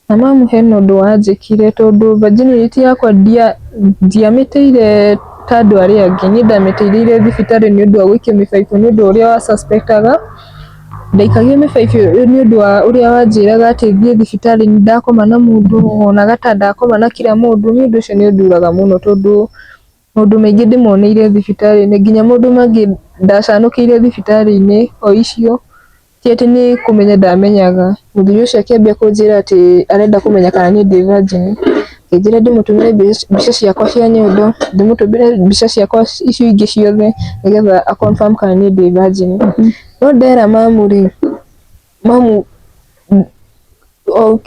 Na mamu hena ũndũ wanjĩkire tondũ virginity yakwa ndiamĩteire ta andũ arĩa angĩ, niĩ ndamĩteithĩire thibitarĩ nĩ ũndũ wa gũikio mĩbaibũ nĩ ũndũ wa ũrĩa wa suspect aga. Ndaikagio mĩbaibũ nĩ ũndũ wa ũrĩa wanjĩraga atĩ thiĩ thibitarĩ nĩ ndakoma na mũndũ, wonaga ta ndakoma na kila mũndũ, niĩ ũndũ ũcio nĩ ũnduraga mũno tondũ maũndũ maingĩ ndĩmoneire thibitarĩ-inĩ, nginya maũndũ mangĩ ndacanũkĩire thibitarĩ-inĩ o icio. Ti atĩ nĩ kũmenya ndamenyaga, mũthuri ũcio akĩambia kũnjĩra atĩ arenda kũmenya kana niĩ ndĩ virgin, akĩnjĩra ndĩmũtũmĩre mbica ciakwa cia nyondo, ndĩmũtũmĩre mbica ciakwa icio ingĩ ciothe nĩgetha a confirm kana niĩ ndĩ virgin. No ndera mamu rĩ, mamu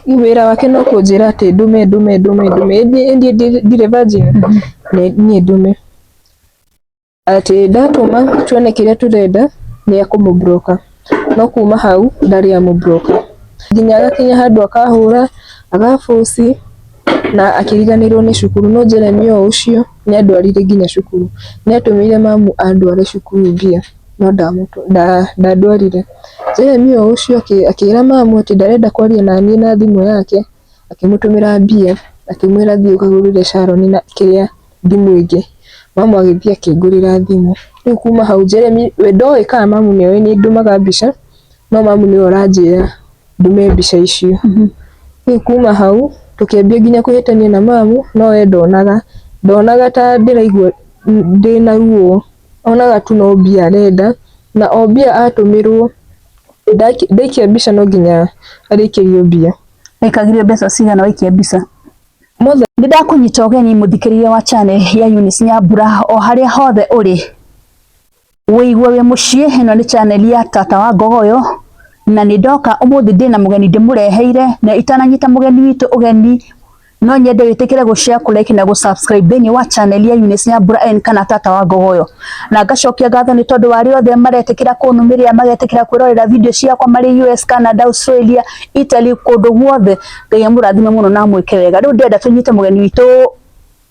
wĩra wake no kũnjĩra atĩ ndũme ndũme ndũme ndũme, ĩ niĩ ndirĩ virgin, niĩ ndũme. Atĩ ndatũma tuone kĩrĩa tũrenda nĩ ekũmũ block no kuma hau ndarĩ amũ block nginya agakinya handũ akahũra agaboci na akĩriganĩrwo nĩ cukuru no Jeremy o ũcio nĩ andwarire nginya cukuru nĩ atũmĩire mamu andware cukuru mbia no ndandwarire. Jeremy o ũcio akĩra mamu atĩ ndarenda kwaria naniĩ na thimũ yake akĩmũtũmĩra mbia akĩmwĩra thiĩ ũkagũrĩre Sharon na kĩrĩa thimũ ĩngĩ. Mamu agĩthiĩ akĩngũrĩra thimũ. Rĩu kuma hau Jeremy we ndoĩ kana mamu nĩoĩ nĩ ndũmaga mbica, no mamu nĩwe ũranjĩra ndũme mbica icio. Rĩu kuma hau tũkĩambia nginya kũhĩtania na mamu no we ndonaga, ndonaga ta ndĩraigua ndĩna ruo, onaga tu no mbia arenda na o mbia atũmĩrwo ndaikia mbica no nginya arĩkĩrio mbia. Aikagĩrio mbeca cigana waikia mbica? Mothe nĩ ndakũnyita ũgeni mũthikĩrĩria wa channel ya Eunice Nyambura o harĩa hothe ũrĩ wĩigue wĩ mũciĩ. Ĩno nĩ channel ya tata wa Ngogoyo na nĩ ndoka ũmũthĩ ndĩna mũgeni ndĩmũreheire, na itananyita mũgeni witũ ũgeni no nyende wĩtĩkĩre gũ share, kũ like na gũ subscribe thĩinĩ wa channel ya Eunice Nyambura N kana tata wa Ngogoyo. Na ngacokia ngatho nĩ tondũ wa arĩa othe maretĩkĩra kũnũmĩrĩra, magetĩkĩra kwĩrorera video ciakwa marĩ US, Canada, Australia, Italy, kũndũ guothe. Ngai amũrathime mũno na amwĩke wega. Rĩu ndĩrenda tũnyite mũgeni witũ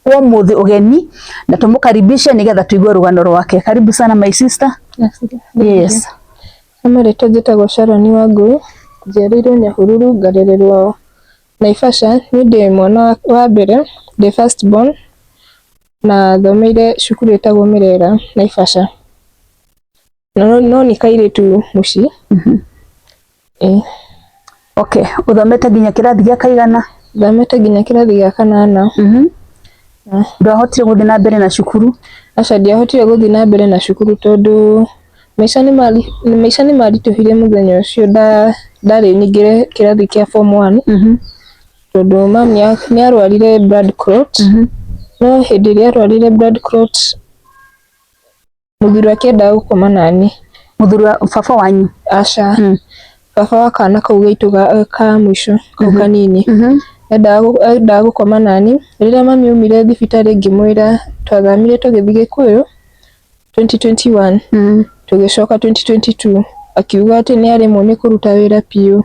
wa ũmũthĩ ũgeni na tũmũkaribishe nĩgetha tũigue rũgano rwake. Karibu sana my sister. Yes. Marĩtwa njĩtagwo Sharon Wangũi, njiarĩirwo Nyahururu ngarererwo Naivasha. Niĩ ndĩ mwana wa mbere, ndĩ first born na thomeire cukuru ĩtagwo Mĩrera Naivasha. No nĩ kairĩtu mũciĩ. Ĩĩ. Okay, ũthomete nginya kĩrathi gĩa kaigana? Thomete nginya kĩrathi gĩa kanana. Ndwahotire gũthiĩ na mbere na cukuru? Aca, ndiahotire gũthiĩ na mbere na cukuru tondũ maica nĩ maritũhire mũthenya ũcio ndarĩ nyingĩre kĩrathi kĩa form one tondũ mami nĩ arwarire blood clot. No hĩndĩ ĩrĩa arwarire blood clot, mũthuri wake endaga gũkoma nani. Mũthuri wa baba wanyu? Aca, baba wa kana kau gaitũ ka mũico kau kanini. Endaga gũkoma nani. Rĩrĩa mami aumire thibitarĩ ngĩmwĩra twathamire tũgĩthiĩ Gĩkũyũ 2021, tũgĩcoka 2022, akiuga atĩ nĩ aremwo nĩ kũruta wĩra biũ,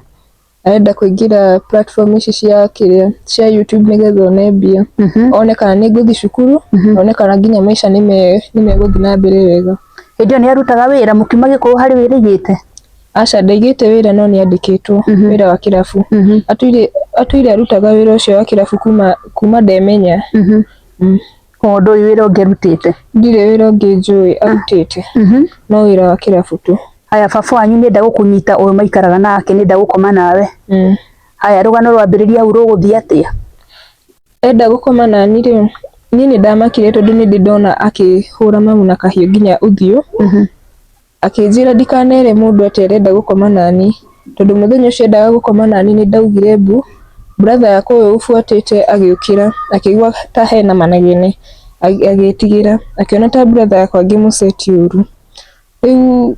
arenda kũingĩra platform ici cia kĩrĩa cia YouTube nĩgetha one mbia, one kana nĩ ngũthiĩ cukuru, one kana nginya maica nĩ megũthiĩ na mbere wega. Hĩndĩ ĩyo nĩ arutaga wĩra mũkiuma Gĩkũyũ harĩ wĩra aigĩte? Aca, ndaigĩte wĩra no nĩ andĩkĩtwo wĩra wa kĩrabu. Atũire arutaga wĩra ũcio wa kĩrabu kuma ndemenya. O ndũĩ wĩra ũngĩ arutĩte? Ndirĩ wĩra ũngĩ njũĩ arutĩte, no wĩra wa kĩrabu tu. Haya, baba wanyu nĩenda gũkũnyita ũyũ maikaraga nake nĩenda gũkoma nawe. Haya, rũgano rwambĩrĩria hau rũgũthiĩ atĩa? Enda gũkoma nani rĩ, niĩ nĩ ndamakire tondũ nĩ ndĩ ndona akĩhũra mamu na kahiũ nginya ũthiũ. Akĩnjĩra ndikanere mũndũ atĩ arenda gũkoma nani tondũ mũthenya ũcio endaga gũkoma nani nĩ ndaugire mbu. Brother yakwa ũyũ ũbuatĩte agĩũkĩra akĩigua ta hena manegene agĩtigĩra akĩona ta brother yakwa angĩmũceti ũru. Rĩu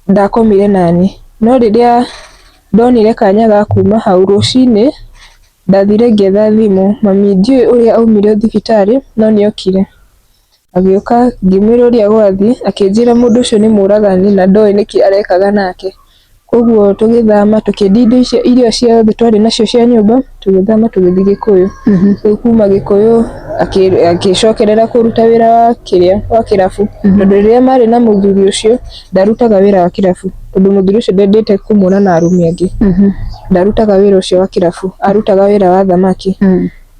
ndakomire nani no rĩrĩa ndonire kanya ga kuma hau rũcinĩ ndathire ngĩetha thimũ mami ndiũĩ ũrĩa aumire thibitarĩ no nĩ okire. Agĩũka ngĩmwĩra ũrĩa gwathiĩ akĩnjĩra mũndũ ũcio nĩ mũragani na ndoĩ nĩkĩ arekaga nake. Koguo tũgĩthama tũkĩendia indo icio irio ciothe twarĩ nacio cia nyũmba tũgĩthama tũgĩthiĩ Gĩkũyũ. Rĩu kuma Gĩkũyũ agĩcokerera kũruta wĩra wa kĩrĩa wa kĩrabu tondũ rĩrĩa marĩ na mũthuri ũcio ndarutaga wĩra wa kĩrabu tondũ mũthuri ũcio ndendete kũmuona na arũme angĩ. Ndarutaga wĩra ũcio wa kĩrabu arutaga wĩra wa thamaki.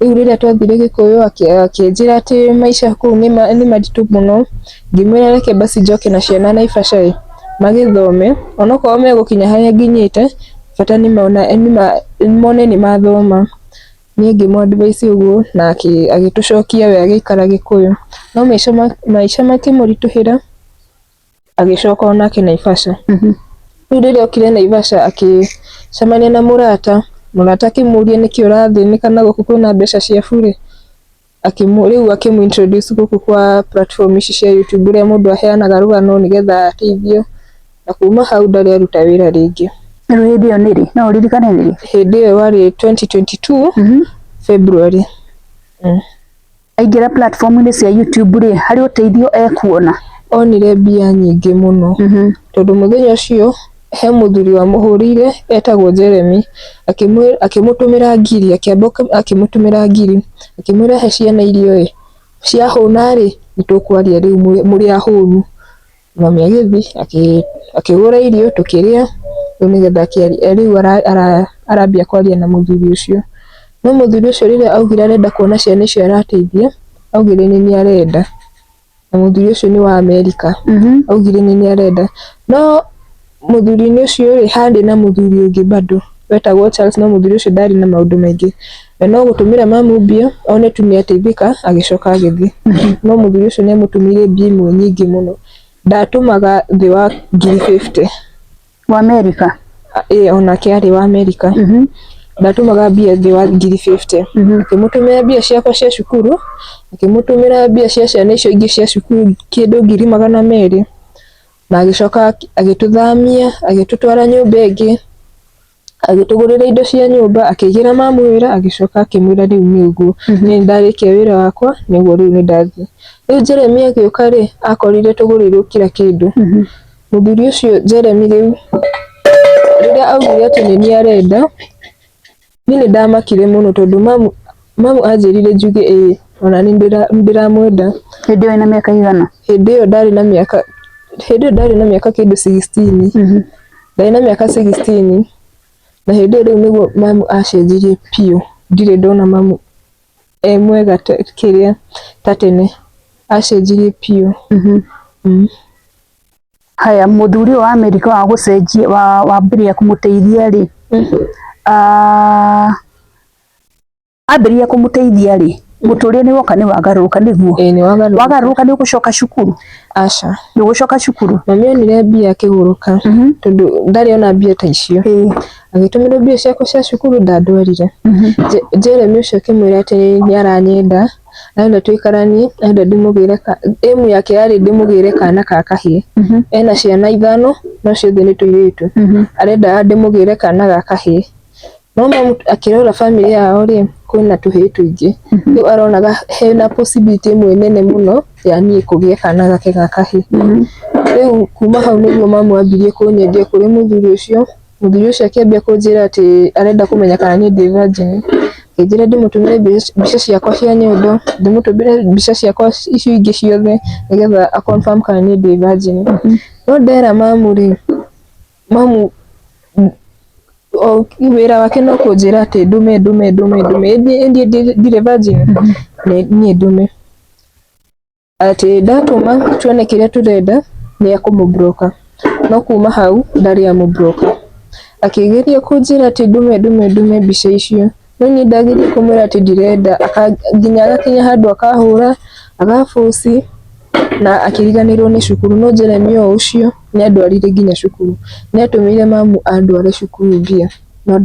Rĩu rĩrĩa twathire Gĩkũyũ akĩnjĩra atĩ maica kũu nĩ maritũ mũno, ngĩmwĩra reke basi njoke na ciana Naivasha ĩ, magĩthome onokorwo megũkinya harĩa nginyĩte bata nĩ mone nĩ mathoma. Niĩ ngĩmũ advise ũguo na agĩtũcokia we agĩikara Gĩkũyũ. No maica makĩmũritũhĩra agĩcoka onake Naivasha. Rĩu rĩrĩa okire Naivasha agĩcemania na mũrata, mũrata akĩmũria nĩkĩ ũrathĩnĩka na gũkũ kwĩna mbeca cia burĩ, rĩu akĩmũ introduce gũkũ kwa platform ici cia YouTube ũrĩa mũndũ aheanaga rũgano nĩgetha ateithio, na kuma hau ndarĩ aruta wĩra rĩngĩ. Rĩu hĩndĩ ĩyo nĩ rĩ? No ũririkane nĩ rĩ? Hĩndĩ ĩyo warĩ 2022 February. Aingĩra platform-inĩ cia YouTube rĩ, harĩ ũteithio ekuona? Onire mbia nyingĩ mũno tondũ mũthenya ũcio he mũthuri wamũhũrĩire etagwo Jeremy akĩmũtũmĩra ngiri, akĩamba akĩmũtũmĩra ngiri akĩmwĩra he ciana irio ĩ, ciahũna rĩ nĩtũkwaria rĩu mũrĩ ahũnu. Mami agĩthiĩ akĩgũra irio tũkĩrĩa rĩu nĩgetha rĩu arambia kwaria na mũthuri ũcio. No mũthuri ũcio rĩrĩa augire arenda kuona ciana icio arateithia, augire nĩ niĩ arenda. Na mũthuri ũcio nĩ wa Amerika, augire nĩ niĩ arenda. No mũthuri-inĩ ũcio rĩ, harĩ na mũthuri ũngĩ bado wetagwo Charles, no mũthuri ũcio ndarĩ na maũndũ maingĩ. We no gũtũmĩra mamu mbia one tu nĩ ateithĩka agĩcoka agĩthiĩ. No mũthuri ũcio nĩ amũtũmĩire mbia imwe nyingĩ mũno. Ndatũmaga thĩ wa 50,000. Wa Amerika? Ĩĩ onake arĩ wa Amerika. Ndatũmaga mbia thĩ wa 50,000. Akĩmũtũmĩra mbia ciakwa cia cukuru, akĩmũtũmĩra mbia cia ciana icio ingĩ cia cukuru kĩndũ 200,000. Na agĩcoka agĩtũthamia, agĩtũtwara nyũmba ĩngĩ, agĩtũgũrĩra indo cia nyũmba, akĩigĩra mamu wĩra, agĩcoka akĩmwĩra rĩu nĩ ũguo, niĩ nĩ ndarĩkia wĩra wakwa, nĩ ũguo rĩu nĩ ndathiĩ. Rĩu Jeremy agĩũka rĩ, akorire tũgũrĩirwo kila kĩndũ. Mũthuri ũcio Jeremy rĩu, rĩrĩa augire atĩ nĩ niĩ arenda, niĩ nĩ ndamakire mũno tondũ mamu mamu anjĩrire njuge ĩĩ ona nĩ ndĩramwenda. Hĩndĩ ĩyo wĩna mĩaka igana? Hĩndĩ ĩyo ndarĩ na mĩaka hĩndĩ ĩyo ndarĩ na mĩaka kĩndũ 16. Ndarĩ na mĩaka 16 na hĩndĩ ĩyo rĩu nĩguo mamu acenjirie biũ, ndirĩ ndona mamu e mwega kĩrĩa ta tene, acenjirie biũ. Haya, mũthuri ũyũ wa Amerika wa gũcenjia wa wambĩrĩria kũmũteithia rĩ, ambĩrĩria kũmũteithia rĩ, mũtũrĩre nĩ woka nĩ wagarũrũka nĩguo? Ĩĩ nĩ wagarũrũka. Wagarũrũka nĩ ũgũcoka cukuru? Aca. Ndũgũcoka cukuru? Mami onire mbia akĩgũrũka tondũ ndarĩ ona mbia ta icio. Agĩtũmĩrwo mbia ciakwa cia cukuru ndandwarire. Jeremy ũcio akĩmwĩra atĩ nĩ aranyenda, arenda tũikaranie, arenda ndĩmũgĩre aim yake yarĩ ndĩmũgĩre kana ka kahĩĩ. Ena ciana 5 no ciothe nĩ tũirĩtu. Arenda ndĩmũgĩre kana ga kahĩĩ. No mamu akĩrora bamĩrĩ yao rĩ, kwĩna tũhĩĩ tũingĩ. Rĩu aronaga hena possibility ĩmwe nene mũno ya niĩ kũgĩa kana gake ga kahĩĩ. Rĩu kuma hau nĩguo mamu ambirie kũnyendia kũrĩ mũthuri ũcio. Mũthuri ũcio akĩambia kũnjĩra atĩ arenda kũmenya kana niĩ ndĩ virgin. Akĩnjĩra ndĩmũtũmĩre mbica ciakwa cia nyondo, ndĩmũtũmĩre mbica ciakwa icio ingĩ ciothe nĩgetha a confirm kana niĩ ndĩ virgin. No ndera mamu rĩ, mamu wĩra wake no kũnjĩra atĩ ndume ndume ndume ndume, ĩ niĩ ndirĩ virgin, niĩ ndume. Atĩ ndatũma tuone kĩrĩa tũrenda nĩ ekũmũ block no kuma hau ndarĩ amũ block. Akĩgeria kũnjĩra atĩ ndume ndume ndume mbica icio, no niĩ ndageria kũmwĩra atĩ ndirenda, nginya agakinya handũ akahũra, agaboci na akĩriganĩrwo nĩ cukuru. No Jeremy o ũcio nĩ andwarire nginya cukuru. Nĩ atũmĩire mamu andware cukuru mbia no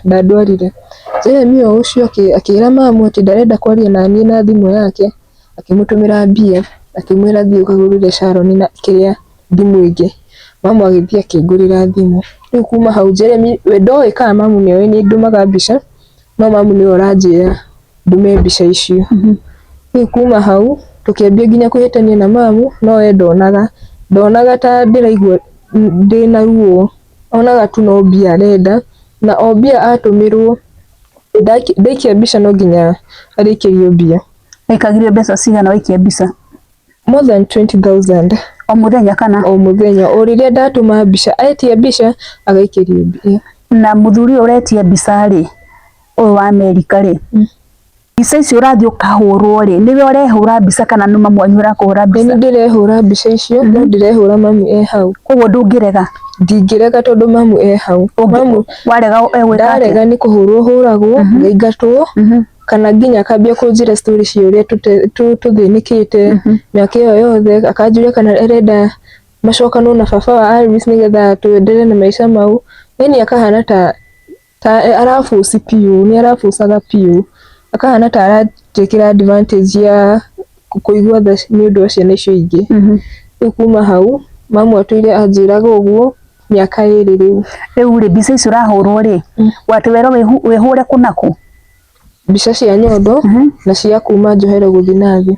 ndandwarire. Jeremy o ũcio akĩra mamu atĩ ndarenda kwaria naniĩ na thimũ yake, akĩmũtũmĩra mbia, akĩmwĩra thiĩ ũkagũrĩre Sharon na kĩrĩa thimũ ĩngĩ. Mamu agĩthiĩ akĩngũrĩra thimũ. Rĩu kuma hau Jeremy we ndoĩ kana mamu nĩoĩ nĩ ndũmaga mbica, no mamu nĩwe ũranjĩra ndume mbica icio. Rĩu kuma hau tũkĩambia nginya kũhĩtania na mamu, no we ndonaga, ndonaga ta ndĩraigua ndĩna ruo. Onaga tu no mbia arenda na o mbia atũmĩrwo ndaikia mbica no nginya arĩkĩrio mbia. Aikagĩrio mbeca cigana waikia mbica? More than 20,000. O mũthenya kana? O mũthenya, o rĩrĩa ndatũma mbica, etia mbica agaikĩrio mbia. Na mũthuri ũyũ ũretia mbica rĩ, ũyũ wa Amerika rĩ, mbica icio ũrathiĩ ũkahũrwo rĩ, nĩwe ũrehũra mbica kana nĩ mamu wanyu ũrakũhũra mbica? Nĩ niĩ ndĩrehũra mbica icio, no ndĩrehũra mami e hau. Koguo ndũngĩrega? Ndingĩrega tondũ mamu e hau. Mamu warega egwĩka atĩa? Ndarega nĩ kũhũrwo hũragwo, ngaingatwo, kana nginya akambia kũnjĩra story cia ũrĩa tũthĩnĩkĩte mĩaka ĩyo yothe, akanjũria kana arenda macokanwo na baba wa Alice nĩgetha tũendelee na maica mau, yani akahana ta arabuci biũ, nĩ arabucaga biũ, akahana ta aratekera advantage ya kũigua tha nĩ ũndũ wa ciana icio ingĩ. Rĩu kuma hau mamu atũire anjĩraga ũguo mĩaka 2 rĩu. Rĩu rĩ, mbica icio ũrahũrwo rĩ, atĩ werwo wĩhũre kũ na kũ? Mbica cia nyondo na cia kuma njohero gũthiĩ na thĩ.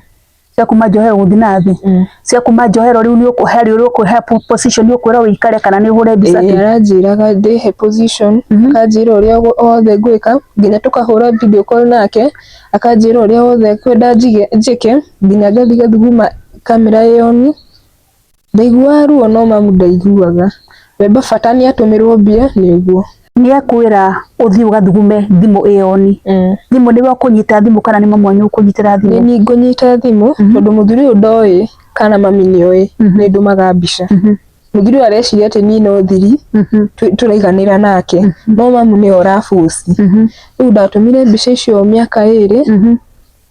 Cia kuma njohero gũthiĩ na thĩ? Cia kuma njohero rĩu nĩ harĩ ũrĩa ũkũhe position ũkwĩrwo wĩikare kana nĩ ũhũre mbica? Ĩĩ aranjĩraga ndĩhe position, akanjĩra ũrĩa wothe ngwĩka, nginya tũkahũra video call nake, akanjĩra ũrĩa wothe ekwenda njĩke, nginya ngathiĩ ngathuguma kamera ĩ on. Ndaiguaga ruo no mamu ndaiguaga. We bata nĩ atũmĩrwo mbia nĩ ũguo. Nĩ ekwĩra ũthiĩ ũgathugume thimũ ĩ on. Thimũ nĩwe ũkũnyita thimũ kana nĩ mamu wanyu ũkũnyitĩra thimũ? Nĩ niĩ ngũnyita thimũ tondũ mũthuri ũyũ ndoĩ kana mami nĩoĩ nĩ ndũmaga mbica. Mũthuri ũyũ areciria atĩ niĩ no thiri tũraiganĩra nake, no mamu nĩwe ũrabuci. Rĩu ndatũmire mbica icio mĩaka 2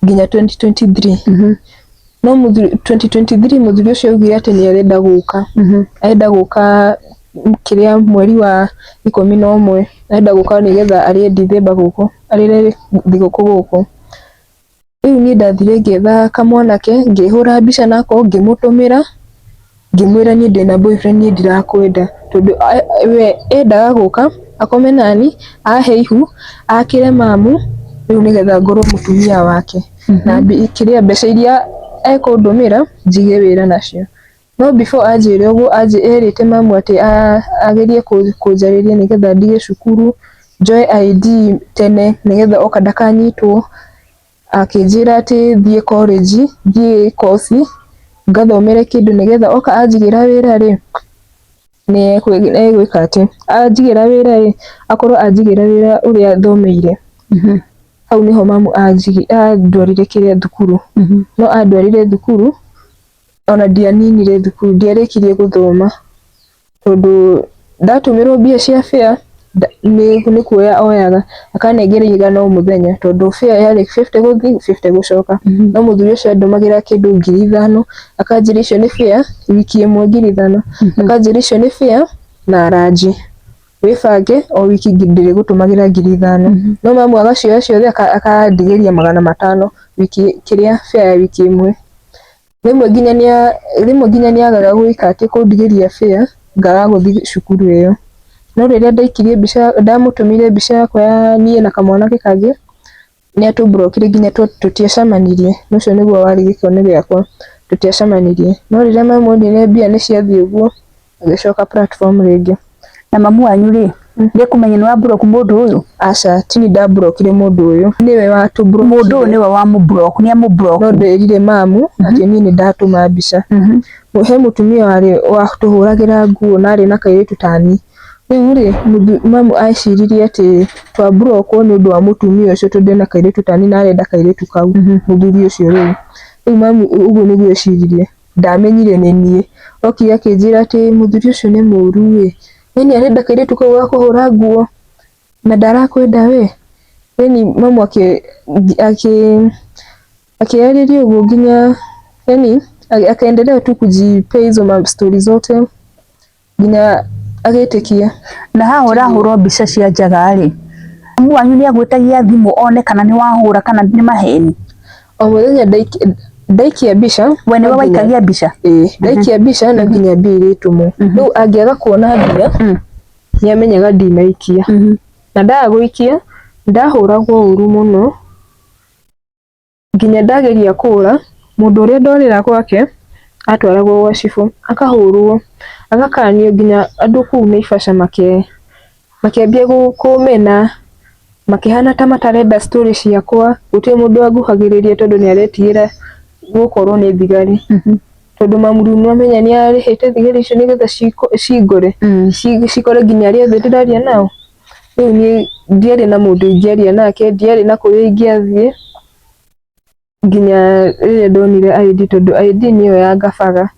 nginya 2023. No mũthuri 2023 mũthuri ũcio augire atĩ nĩ arenda gũka. Arenda gũka kĩrĩa mweri wa 11, arenda gũka nĩgetha arĩe Dithemba gũkũ, arĩre thigũkũ gũkũ. Rĩu niĩ ndathire ngĩetha kamwanake, ngĩhũra mbica nako, ngĩmũtũmĩra, ngĩmwĩra niĩ ndĩna boyfriend niĩ ndirakwenda, tondũ we endaga gũka akome nani, ahe ihu, akĩre mamu, rĩu nĩgetha ngorwo mũtumia wake. Na kĩrĩa mbeca iria ekũndũmĩra njige wĩra nacio. No before anjĩre ũguo erĩte mamu atĩ agerie kũnjarĩria nĩgetha ndige cukuru, njoe ID tene nĩgetha oka ndakanyitwo. Akĩnjĩra atĩ thiĩ college, thiĩ course, ngathomere kĩndũ nĩgetha oka anjigĩra wĩra rĩ, nĩ egwĩka atĩ, anjigĩra wĩra ĩ, akorwo anjigĩra wĩra ũrĩa thomeire. Hau nĩho mamu andwarire kĩrĩa thukuru. No andwarire thukuru, ona ndianinire thukuru, ndiarĩkirie gũthoma. Tondũ ndatũmĩrwo mbia cia fare, nĩ kuoya oyaga, akanengera 100 o mũthenya, tondũ fare yarĩ 50 gũthiĩ, 50 gũcoka. No mũthuri ũcio andũmagĩra kĩndũ 5,000, akanjĩra icio nĩ fare, wiki ĩmwe 5,000, akanjĩra icio nĩ fare na ranji. Wĩbange o wiki ndĩrĩgũtũmagĩra 5,000. No mamu agacioya ciothe akandigĩria 500 wiki kĩrĩa fare ya wiki ĩmwe. Rĩmwe nginya nĩagaga gwĩka atĩ kũndigĩria fare ngaga gũthiĩ cukuru ĩyo. No rĩrĩa ndaikirie mbica, ndamũtũmĩire mbica yakwa ya niĩ na kamwanake kangĩ, nĩ atũmburokire nginya tũtiacemanirie. Na ũcio nĩguo warĩ gĩkeno gĩakwa, tũtiacemanirie. No rĩrĩa mamu onire mbia nĩ ciathiĩ ũguo, agĩcoka platform rĩngĩ. Na mamu wanyu rĩ, nĩ ekũmenya nĩ wamburokire mũndũ ũyũ? Aca, ti niĩ ndamburokire mũndũ ũyũ. Nĩwe watũmburokire. Mũndũ ũyũ nĩwe wamũblock, nĩ amũblock. No nderire mamu atĩ niĩ nĩ ndatũma mbica. He mũtumia warĩ watũhũragĩra nguo na arĩ na kairĩtu tani. Rĩu rĩ, mamu eciririe atĩ twamburokwo nĩ ũndũ wa mũtumia ũcio tondũ ena kairĩtu tani na arenda kairĩtu kau, mũthuri ũcio rĩu. Rĩu mamu ũguo nĩguo eciririe. Ndamenyire nĩ niĩ. Okire akĩnjĩra atĩ mũthuri ũcio nĩ mũru ĩ, yani arenda kairĩtu kau ga kũhũra nguo na ndarakwenda we. Yani mamu akĩarĩria ũguo nginya yani akaendelea tu kujipea hizo ma story zote nginya agĩtĩkia. Na haha ũrahũrwo mbica cia njaga rĩ, mamu wanyu nĩ agwĩtagia thimũ one kana nĩ wahũra kana nĩ maheni? O mũthenya ndaikia mbica. We nĩwe waikagia mbica? Ĩĩ, ndaikia mbica no nginya mbia irĩtũmwo. Rĩu angĩaga kuona mbia, nĩ amenyaga ndinaikia. Na ndaga gũikia, ndahũragwo ũru mũno, nginya ndageria kũra, mũndũ ũrĩa ndorĩra gwake, atwaragwo gwa cibũ, akahũrwo. Agakanio nginya andũ kũu Naivasha makĩambia kũmena, makĩhana ta matarenda story ciakwa, gũtirĩ mũndũ wanguhagĩrĩria tondũ nĩ aretigĩra gũkorwo nĩ thigari. Tondũ mamu rĩu nĩwamenya nĩ arĩhĩte thigari icio nĩgetha cingore, cikore nginya arĩa othe ndĩraria nao. Rĩu niĩ ndiarĩ na mũndũ ingĩaria nake, ndiarĩ na kũrĩa ingĩathiĩ, nginya rĩrĩa ndonire ID tondũ ID nĩyo yangabaga.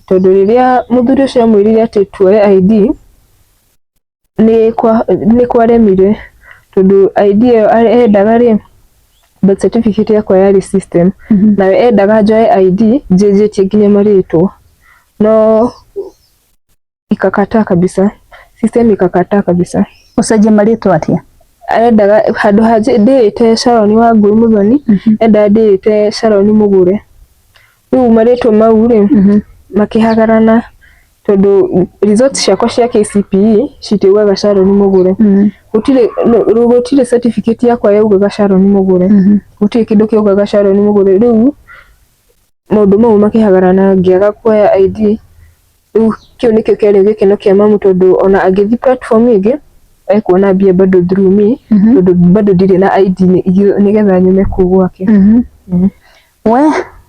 Tondũ rĩrĩa mũthuri ũcio amwĩrire atĩ tuoe ID, nĩ kwaremire tondũ ID ĩyo endaga rĩ, birth certificate yakwa yarĩ system, nawe endaga njoe ID njenjetie nginya marĩtwa, no ikakataa kabisa, system ikakataa kabisa. Ũcenjie marĩtwa atĩa? Arendaga handũ ha ndĩĩte Sharon Wangui Muthoni, endaga ndĩĩte Sharon Mũgũre. Rĩu marĩtwa mau rĩ, makĩhagarana tondũ results ciakwa cia KCPE citiugaga Sharon Mũgũre. Gũtirĩ certificate yakwa yaugaga Sharon Mũgũre. Gũtirĩ kĩndũ kĩaugaga Sharon Mũgũre. Rĩu maũndũ mau makĩhagarana ngĩaga kuoya ID. Rĩu kĩu nĩkĩo kĩarĩ gĩkeno kĩa mamu tondũ ona angĩthiĩ platform ĩngĩ ekuona mbia bado through me, tondũ bado ndirĩ na ID nĩgetha nyume kũu gwake. We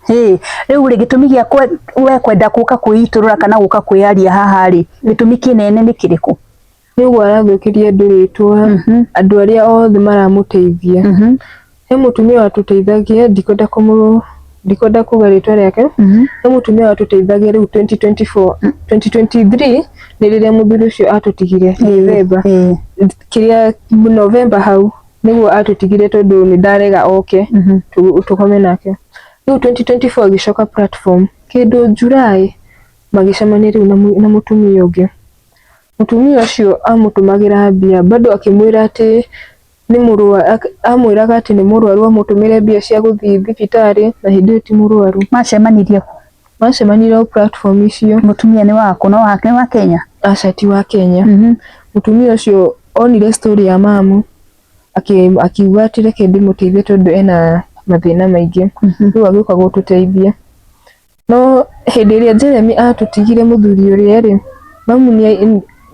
hĩ rĩu rĩ, gĩtũmi gĩa we kwenda gũka kwĩitũrũra kana gũka kwĩyaria haha rĩ, gĩtũmi kĩnene nĩ kĩrĩkũ? Nĩ ũguo arathũkĩria andũ rĩtwa, andũ arĩa othe maramũteithia. He mũtumia watũteithagia, ndikwenda kuga rĩtwa rĩake, he mũtumia watũteithagia rĩu 2024, 2023 nĩ rĩrĩa mũthuri ũcio atũtigire November, kĩrĩa November hau nĩguo atũtigire tondũ nĩ ndarega oke tũkome nake. Rĩu 2024 agĩcoka platform kĩndũ July magĩcemania rĩu na mũtumia ũngĩ. Mũtumia ũcio amũtũmagĩra mbia bado akĩmwĩra atĩ nĩ mũrwaru, amwĩraga atĩ nĩ mũrwaru amũtũmĩre mbia cia gũthiĩ thibitarĩ na hĩndĩ ĩyo ti mũrwaru. Macemanirie kũ? Macemanirie o platform icio. Mũtumia nĩ wakũ? No wake wa Kenya? Aca ti wa Kenya. Mũtumia ũcio onire story ya mamu akiuga atĩ reke ndĩmũteithie tondũ ena mathĩna maingĩ. Rĩu agĩũka gũtũteithia. No hĩndĩ ĩrĩa Jeremy atũtigire mũthuri ũrĩa rĩ, mamu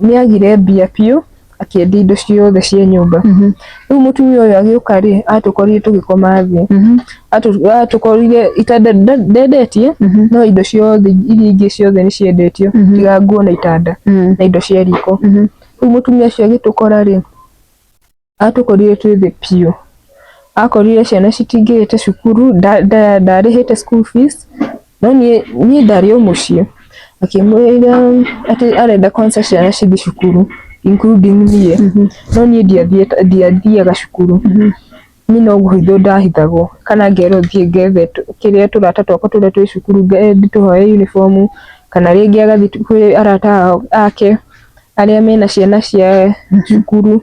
nĩ agire mbia biũ akĩendia indo ciothe cia nyũmba. Rĩu mũtumia ũyũ agĩũka rĩ, atũkorire tũgĩkoma thĩ. Atũkorire itanda ndendetie, no indo ciothe iria ingĩ ciothe nĩ ciendetio, tiga nguo na itanda na indo cia riko. Rĩu mũtumia ũcio agĩtũkora rĩ, atũkorire twĩ thĩ biũ. Akorire ciana citingĩrĩte cukuru, ndarĩhĩte school fees, no niĩ ndarĩ o mũciĩ. Akĩmwĩra atĩ arenda kwanza ciana cithiĩ cukuru including niĩ, no niĩ ndiathiaga cukuru. Niĩ no kũhithwo ndahithagwo kana ngerwo thiĩ ngethe kĩrĩa tũrata twakwa tũrĩa twĩ cukuru tũhoe uniform, kana rĩngĩ agathiĩ kwĩ arata ake arĩa mena ciana cia cukuru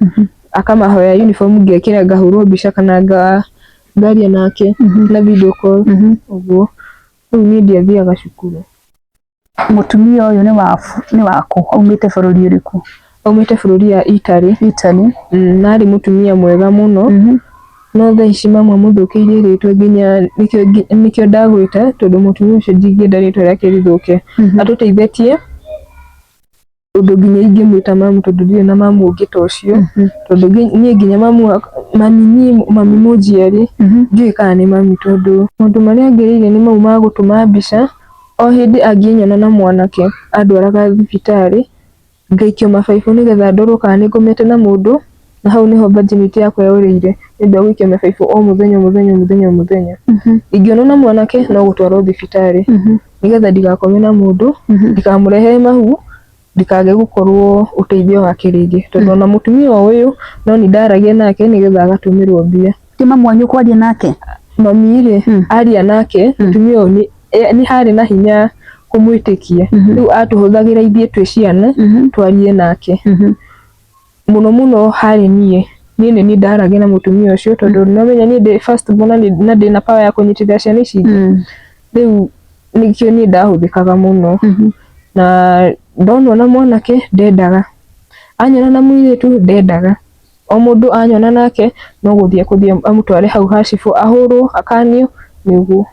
akamahoya uniform ngekĩra ngahũrwo mbica kana ngaria nake na video call ũguo. Rĩu niĩ ndiathiaga cukuru. Mũtumia ũyũ nĩ wakũ? Aumĩte bũrũri ũrĩkũ? Aumĩte bũrũri ya Italy. Italy. Na arĩ mũtumia mwega mũno, no thaa ici mamu amũthũkĩirie rĩtwa nginya nĩkĩo ndagwĩta tondũ mũtumia ũcio ndingĩenda rĩtwa rĩake rĩthũke. Atũteithĩtie ũndũ nginya ingĩmwĩta mamu tondũ ndirĩ na mamu ũngĩ ta ũcio, tondũ niĩ nginya mamu mami niĩ mami mũnjiari ndiũĩ kana nĩ mami tondũ maũndũ marĩa ngereire nĩ mau ma gũtũma mbica, o hĩndĩ angĩnyona na mwanake andwaraga thibitarĩ ngaikio mabaibũ nĩgetha ndorwo kana nĩ ngomete na mũndũ, na hau nĩho virginity yakwa yorĩire nĩ ũndũ wa gũikio mabaibũ o mũthenya o mũthenya o mũthenya o mũthenya. Ingĩonwo na mwanake no gũtwarwo thibitarĩ nĩgetha ndigakome na mũndũ, ndikamũrehere mahu, ndikage gũkorwo ũteithio wake rĩngĩ tondũ ona mũtumia ũyũ no niĩ ndaragia nake nĩgetha agatũmĩrwo mbia. Ti mamu wanyu kwaria nake? Mami rĩ, aria nake mũtumia ũyũ nĩ harĩ na hinya kũmwĩtĩkia. Rĩu atũhũthagĩra ithuĩ twĩ ciana twarie nake. Mũno mũno harĩ niĩ, niĩ nĩ niĩ ndaragia na mũtumia ũcio tondũ nĩwamenya niĩ ndĩ first born na ndĩna power ya kũnyitĩrĩra ciana ici ingĩ. Rĩu nĩkĩo niĩ ndahũthĩkaga mũno. Na ndonwo na mwanake ndendaga, anyona na mũirĩtu ndendaga. O mũndũ anyona nake no gũthiĩ ekũthiĩ amũtware hau ha cibũ ahũrwo akanio nĩguo.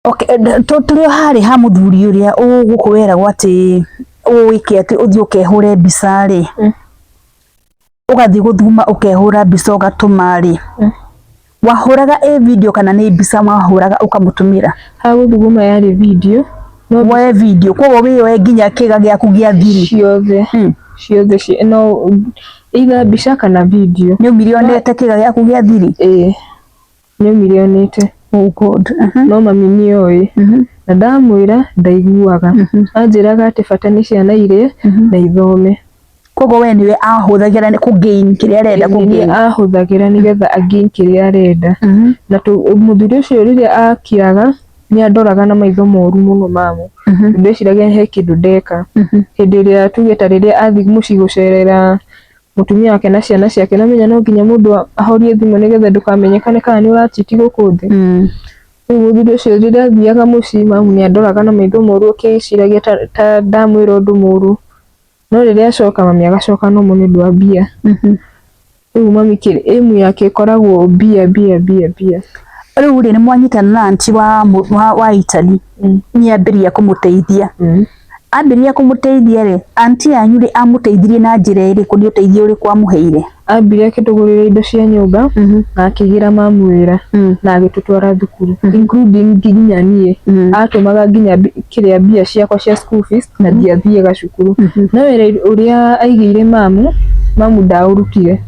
Okay, tũrĩ o harĩ ha mũthuri ũrĩa ũgũkũ weragwo atĩ ũĩke atĩ ũthiĩ ũkehũre mbica rĩ, ũgathiĩ gũthuma ũkehũra mbica ũgatũma rĩ, wahũraga ĩ video kana nĩ mbica wahũraga ũkamũtũmĩra? Ha gũthuguma yarĩ video. No woe video koguo wĩyoe nginya kĩga gĩaku gĩa thiri ciothe, ciothe no either mbica kana video. Nĩ umire onete kĩga gĩaku gĩa thiri? Ĩĩ, nĩ umire onete. Oh God. No mami nĩ oĩ na ndamwĩra ndaiguaga, anjĩraga atĩ bata nĩ ciana irĩe na ithome. Koguo we nĩwe ahũthagĩra kũ gain kĩrĩa arenda kũ gain. Ahũthagĩra nĩgetha a gain kĩrĩa arenda. Na mũthuri ũcio rĩrĩa akiraga nĩ andoraga na maitho moru mũno mamu, tondũ ndeciragia he kĩndũ ndeka. Hĩndĩ ĩrĩa tuge ta rĩrĩa athiĩ mũciĩ gũcerera mũtumia wake na ciana ciake, nĩ ũramenya no nginya mũndũ ahorie thimũ nĩgetha ndũkamenyekane kana nĩ ũra cheat gũkũ thĩ. Rĩu mũthuri ũcio rĩrĩa athiaga mũciĩ mamu nĩ andoraga na maitho moru akĩciragia ta ndamwĩra ũndũ mũru. No rĩrĩa acoka mami agacoka normal nĩ ũndũ wa mbia. Rĩu mami aim yake ĩkoragwo mbia mbia mbia mbia. Rĩu rĩ nĩ mwanyitana na aunty wa Italy nĩ ambĩrĩria kũmũteithia. Ambĩrĩria kũmũteithia rĩ, aunty yanyu rĩ amũteithirie na njĩra ĩrĩkũ, nĩ ũteithio ũrĩkũ amũheire? Ambire akĩtũgũrĩra indo cia nyũmba na akĩgĩra mamu wĩra na agĩtũtwara thukuru, including nginya niĩ. Atũmaga nginya kĩrĩa mbia ciakwa cia school fees na ndiathiaga cukuru. No wĩra ũrĩa aigĩire mamu, mamu ndaũrutire,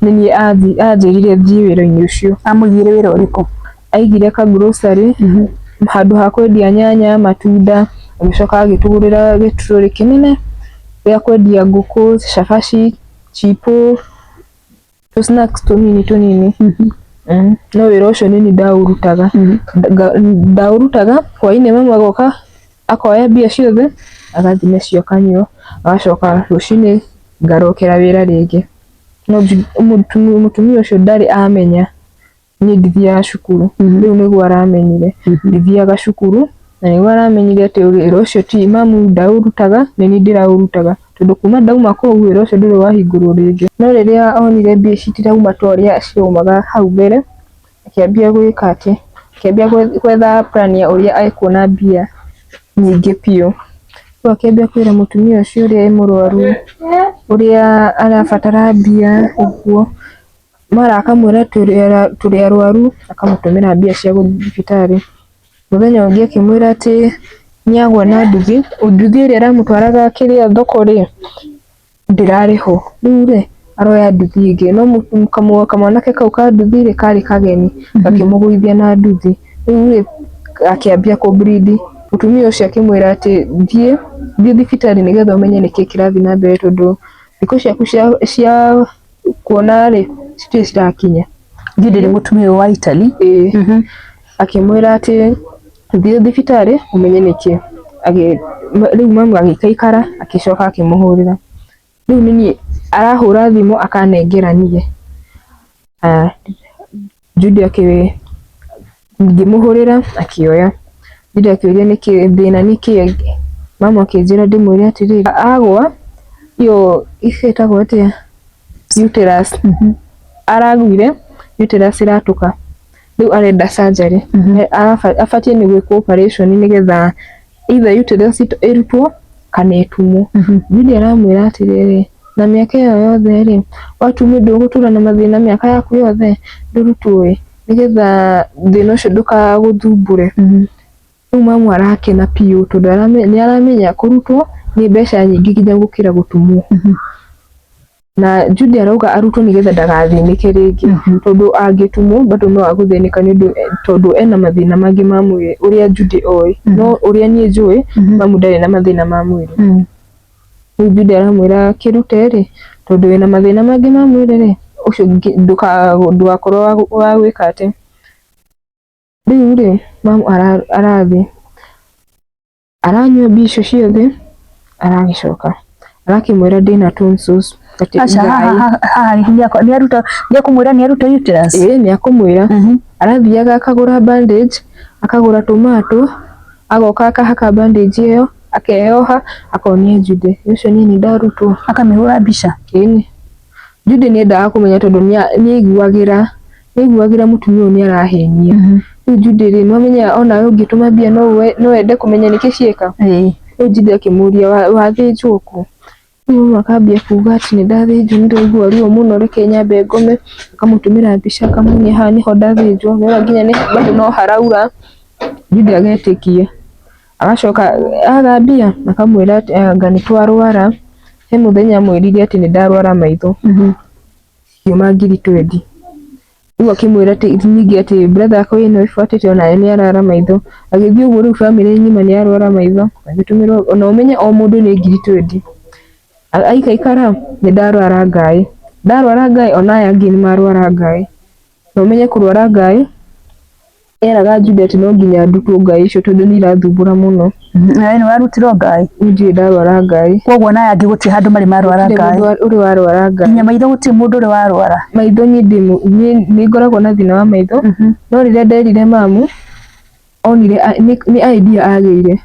nĩ niĩ anjĩrire thiĩ wĩra-inĩ ũcio. Amũigĩire wĩra ũrĩkũ? Aigire ka grocery handũ ha kwendia nyanya, matunda, agĩcoka agĩtũgũrĩra gĩturũrĩ kĩnene gĩa kwendia ngũkũ, cabaci, chipo, tũ snacks tũnini tũnini. No wĩra ũcio nĩ niĩ ndaũrutaga. Ndaũrutaga hwainĩ mamu agoka akoya mbia ciothe agathiĩ nacio akanyua, agacoka rũcinĩ ngarokera wĩra rĩngĩ. No mũtumia ũcio ndarĩ amenya niĩ ndithiaga cukuru, rĩu nĩguo aramenyire ndithiaga cukuru, na nĩguo aramenyire atĩ wĩra ũcio ti mamu ndaũrutaga, nĩ niĩ ndĩraũrutaga, tondũ kuma ndauma kũu wĩra ũcio ndũrĩ wahingũrwo rĩngĩ. No rĩrĩa onire mbia ici itirauma ta ũrĩa ciraumaga hau mbere, akĩambia gwĩka atĩ, akĩambia gwetha plan ya ũrĩa ekuona mbia nyingĩ biũ. Rĩu akĩambia kwĩra mũtumia ũcio ũrĩa e mũrwaru, ũrĩa arabatara mbia ũguo, mara akamwĩra tũrĩ arwaru, akamũtũmĩra mbia cia gũthiĩ thibitarĩ. Mũthenya ũngĩ akĩmwĩra atĩ nĩ agwa na nduthi, nduthi ĩrĩa ĩramũtwaraga kĩrĩa thoko rĩ, ndĩrarĩ ho. Rĩu rĩ, aroya nduthi ĩngĩ, no kamwanake kau ka nduthi rĩ, karĩ kageni, gakĩmũgũithia na nduthi. Rĩu rĩ, akĩambia kũ bleed. Mũtumia ũcio akĩmwĩra atĩ thiĩ thibitarĩ nĩgetha ũmenye nĩkĩĩ kĩrathiĩ na mbere tondũ thikũ ciaku cia kuona rĩ, citirĩ cirakinya. Thiĩ ndĩrĩ mũtumia ũyũ wa Italy. Ĩĩ. Akĩmwĩra atĩ thiĩ thibitarĩ ũmenye nĩkĩ. Rĩu mamu agĩikaikara agĩcoka akĩmũhũrĩra. Rĩu nĩ niĩ arahũra thimũ akanengera niĩ. Judy ngĩmũhũrĩra akĩoya. Judy akĩũria nĩkĩ thĩna nĩkĩ, mamu akĩnjĩra ndĩmwĩre atĩrĩrĩ, agwa iyo ĩtagwo atĩa uterus, aragũire uterus ĩratũka, rĩu arenda surgery, abatiĩ nĩ gwĩkwo operation nĩgetha either uterus ĩrutwo kana ĩtumwo. Judy aramwĩra atĩrĩrĩ, na mĩaka ĩyo yothe rĩ, watumwo ndũgũtũra na mathĩna mĩaka yaku yothe, ndũrutwo ĩ, nĩgetha thĩna ũcio ndũkagũthumbũre. Rĩu mamu arakena biũ tondũ nĩ aramenya kũrutwo nĩ mbeca nyingĩ nginya gũkĩra gũtumwo. Na Judy arauga arutwo nĩgetha ndagathĩnĩke rĩngĩ, tondũ angĩtumwo bado no agũthĩnĩka nĩ ũndũ tondũ ena mathĩna mangĩ ma mwĩrĩ ũrĩa Judy oĩ, no ũrĩa niĩ njũĩ mamu ndarĩ na mathĩna ma mwĩrĩ. Rĩu Judy aramwĩra kĩrute rĩ, tondũ wĩna mathĩna mangĩ ma mwĩrĩ rĩ, ũcio ndũgakorwo wa gwĩka atĩ. Rĩu rĩ, mamu arathiĩ aranyua mbia icio ciothe, aragĩcoka arakĩmwĩra ndĩna tonsils. Aca haha nĩ akũmwĩra nĩ aruta uterus? Ĩĩ nĩ akũmwĩra. Arathiaga akagũra bandage, akagũra tomato, agoka akahaka bandage ĩyo, akeyoha, akonia Judy, ũcio niĩ nĩ ndarutwo. Akamĩhũra mbica? Ĩni. Judy nĩ endaga kũmenya tondũ nĩ aiguagĩra Nĩaiguagĩra mũtumia ũyũ nĩarahenia. Rĩu Judy rĩ, nĩwamenya onawe ũngĩtũma mbia no wende kũmenya nĩkĩ cieka? Rĩu Judy akĩmũria wathĩnjwo kũ? Rĩu mama akambia kuga atĩ nĩndathĩnjwo nĩndĩraigua ruo mũno reke nyambe ngome, akamũtũmĩra mbica akamuonia haha nĩho ndathĩnjwo, nĩwona nginya bado no haraura, Judy agetĩkia. Agacoka aga mbia akamwĩra atĩ anga nĩtwarwara, he mũthenya amwĩrire atĩ nĩndarwara maitho. Cikiuma 20,000. Rĩu akĩmwĩra atĩ ningĩ atĩ brother yakwa ĩno ĩbuatĩte onayo nĩ arara maitho. Agĩthiĩ ũguo rĩu bamĩrĩ ng'ima nĩ yarwara maitho, agĩtũmĩrwo ona ũmenye o mũndũ nĩ 20,000. Aikaikara nĩ ndarwara ngaĩ, ndarwara ngaĩ ona aya angĩ nĩ marwara ngaĩ. Na ũmenye kũrwara ngaĩ Eraga Jude atĩ no nginya ndutwo ngaĩ icio tondũ nĩ irathumbũra mũno. Nawe nĩ warutirwo ngaĩ? Niĩ ndirĩ ndarwara ngaĩ. Koguo na aya angĩ gũtirĩ handũ marĩ marwara Gũtirĩ ngaĩ? mũndũ ũrĩ warwara ngaĩ. Nginya maitho gũtirĩ mũndũ ũrĩ warwara? Maitho niĩ ndĩ niĩ nĩ ngoragwo na thĩna wa maitho, no rĩrĩa nderire mamu, onire nĩ idea agĩire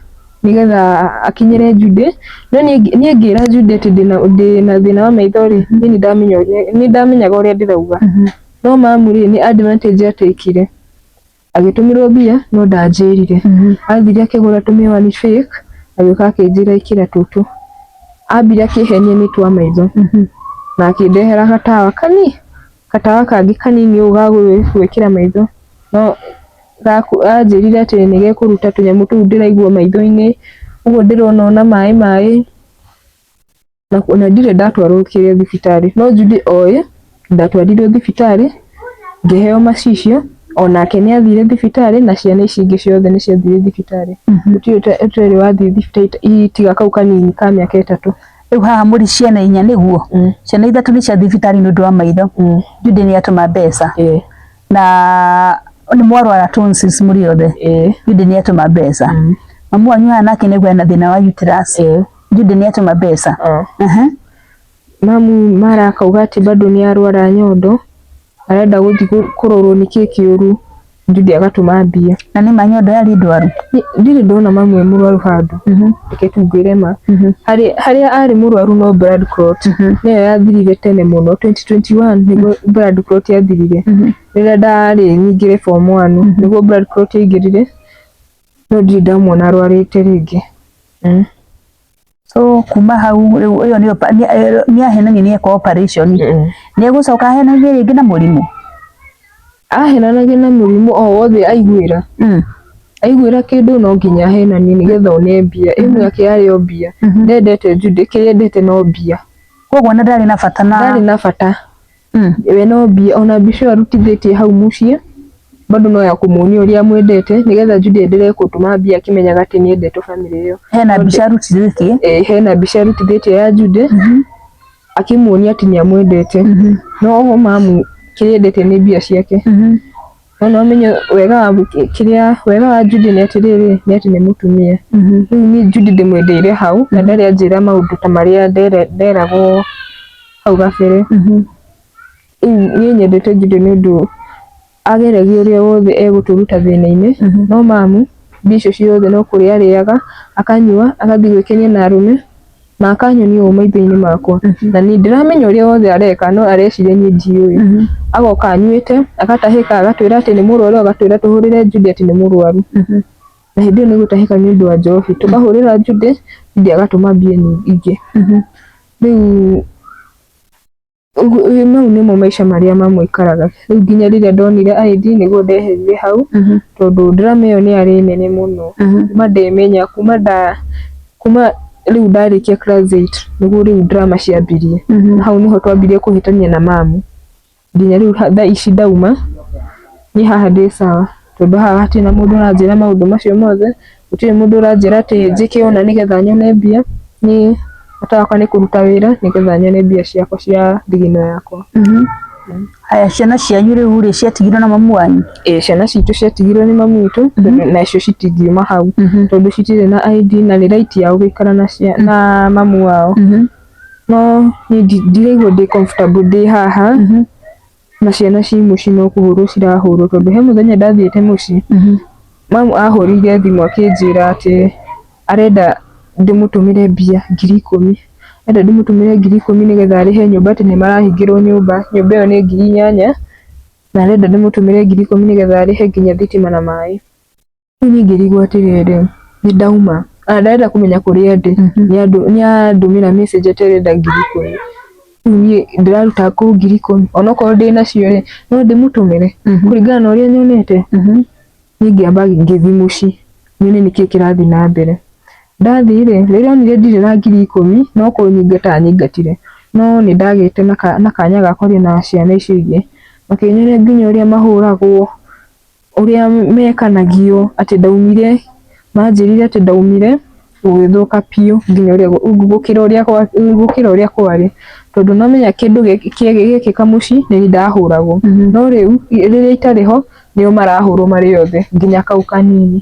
nĩgetha akinyĩre Jude, no niĩ ngĩra Jude atĩ ndĩna thĩna wa maitho rĩ, niĩ nĩ ndamenyaga ũrĩa ndĩrauga. No mamu rĩ, nĩ advantage atekire. Agĩtũmĩrwo mbia no ndanjĩrire. Athire akĩgũra tũmĩwani fake, agĩũka akĩnjĩra ĩkĩra tũtũ. Ambire akĩhenia nĩ twa maitho. Na akĩndehera gatawa kani, gatawa kangĩ kanini ũũ ga gwĩkĩra maitho. No anjĩrire atĩ nĩ gekũruta tũnyamũ tũu ndĩraigua maitho-inĩ, ũguo ndĩrona ona maĩ maĩ. Na ndirĩ ndatwarwo kĩrĩa thibitarĩ no Judy oĩ ndatwarirwo thibitarĩ ngĩheo macicio onake nĩ athire thibitarĩ na ciana ici ingĩ ciothe nĩ ciathire thibitarĩ. Gũtirĩ ũtarĩ wathiĩ thibitarĩ tiga kau kanini ka mĩaka 3. Rĩu haha mũrĩ ciana inya nĩguo? Ciana ithatũ nĩ ciathiĩ thibitarĩ nĩ ũndũ wa maitho. Judy nĩ atũma mbeca. Na nĩ mwarwara tonsils mũrĩ othe. Judy nĩ atũma mbeca. Mamu wanyu haha nake nĩguo ena thĩna wa uterus. Judy nĩ atũma mbeca. Mamu mara akauga atĩ bado nĩ arwara nyondo, arenda gũthiĩ kũrorwo nĩkĩ kĩũru, Judy agatũma mbia. Na nĩ ma nyondo yarĩ ndwaru? Ndirĩ ndona mamu e mũrwaru handũ, reke tu ngwĩre ma. Harĩa arĩ mũrwaru no blood clot, nĩyo yathirire tene mũno 2021 nĩguo blood clot yathirire. Rĩrĩa ndarĩ nyingĩre form 1 nĩguo blood clot yaingĩrire, no ndirĩ ndamuona arwarĩte rĩngĩ. So kuma hau rĩu ĩyo nĩyo nĩ ahenania nĩ eka operation. Nĩ egũcoka ahenanie rĩngĩ na mũrimũ? Ahenanagia na mũrimũ o wothe aiguĩra. Aiguĩra kĩndũ no nginya ahenanie nĩgetha one mbia. Ĩmwe yake yarĩ o mbia. Ndendete Judy, kĩrĩa endete no mbia. Koguo ona ndarĩ na bata na Ndarĩ na bata. We no mbia, ona mbica ĩyo arutithĩtie hau mũciĩ bado no ya kũmuonia ũrĩa amwendete nĩgetha Judy endelee gũtũma mbia akĩmenyaga atĩ nĩ endetwo bamĩrĩ ĩyo. Hena mbica arutithĩtie? Ĩĩ hena mbica arutithĩtie ya Judy akĩmuonia atĩ nĩ amwendete. No mamu kĩrĩa endete nĩ mbia ciake. No no ũmenye wega wa kĩrĩa wega wa Judy nĩ atĩrĩrĩ nĩ atĩ nĩ mũtumia. Rĩu niĩ Judy ndĩmwendeire hau na ndarĩ anjĩra maũndũ ta marĩa nderagwo hau gabere. Rĩu niĩ nyendete Judy nĩ ũndũ ageragia ũrĩa wothe egũtũruta thĩna-inĩ, no mamu mbia icio ciothe no kũrĩa arĩaga, akanyua, agathiĩ gwĩkenia na arũme na akanyonia ũũ maitho-inĩ makwa. Na niĩ ndiramenya ũrĩa wothe areka no areciria niĩ ndiũĩ. Agoka anyuĩte, agatahĩka agatwĩra atĩ nĩ mũrwaru, agatwĩra tũhũrĩre Judy atĩ nĩ mũrwaru. Na hĩndĩ ĩyo nĩ gũtahĩka nĩ ũndũ wa njohi. Tũkahũrĩra Judy, Judy agatũma mbia ingĩ. Rĩu mau nĩmo maica marĩa mamũikaraga. Rĩu nginya rĩrĩa ndonire ID nĩguo ndeherire hau, tondũ drama ĩyo nĩ yarĩ nene mũno. Kuma ndemenya, kuma nda, kuma rĩu ndarĩkia class 8 nĩguo rĩu drama ciambirie. Na hau nĩho twambirie kũhĩtania na mamu. Nginya rĩu thaa ici ndauma, niĩ haha ndĩ sawa, tondũ haha hatirĩ na mũndũ ũranjĩra maũndũ macio mothe, gũtirĩ mũndũ ũranjĩra atĩ njĩke ũna nĩgetha nyone mbia, niĩ bata wakwa nĩ kũruta wĩra nĩgetha nyone mbia ciakwa cia thigino yakwa. Haya, ciana cianyu rĩu rĩ ciatigirwo na mamu wanyu? Ĩĩ ciana citũ ciatigirwo nĩ mamu witũ tondũ nacio citingiuma hau tondũ citirĩ na ID na nĩ right yao gũikara na mamu wao. No niĩ ndiraigua ndĩ comfortable ndĩ haha na ciana ci mũciĩ no kũhũrwo cirahũrwo tondũ he mũthenya ndathiĩte mũciĩ, mamu ahũrĩire thimũ akĩnjĩra atĩ arenda ndĩmũtũmĩre mbia 10,000, arenda ndĩmũtũmĩre 10,000 nĩgetha arĩhe nyũmba atĩ nĩ marahingĩrwo nyũmba, nyũmba ĩyo nĩ 8,000. Na arenda ndĩmũtũmĩre 10,000 nĩgetha arĩhe nginya thitima na maĩ. Rĩu niĩ ngĩrigwo atĩrĩrĩ, nĩ ndauma na ndarenda kũmenya kũrĩa ndĩ, nĩ andũmĩra message atĩ arenda 10,000. Rĩu niĩ ndĩraruta kũ 10,000? Onokorwo ndĩnacio rĩ, no ndĩmũtũmĩre kũringana na ũrĩa nyonete? Niĩ ngĩamba ngĩthiĩ mũciĩ nyone nĩkĩĩ kĩrathiĩ na mbere. Ndathiĩ rĩ, rĩrĩa onire ndirĩ na 10,000 no kũnyingata anyingatire, no nĩ ndagĩte na kanya ga kwaria na ciana icio ingĩ, makĩnyonia nginya ũrĩa mahũragwo, ũrĩa mekanagio atĩ ndaumire, manjĩrire atĩ ndaumire gũgĩthũka biũ nginya ũrĩa gũkĩra ũrĩa kwarĩ, tondũ nĩ wamenya kĩndũ gĩekĩka mũciĩ nĩ niĩ ndahũragwo, no rĩu rĩrĩa itarĩ ho nĩo marahũrwo marĩ othe nginya kau kanini.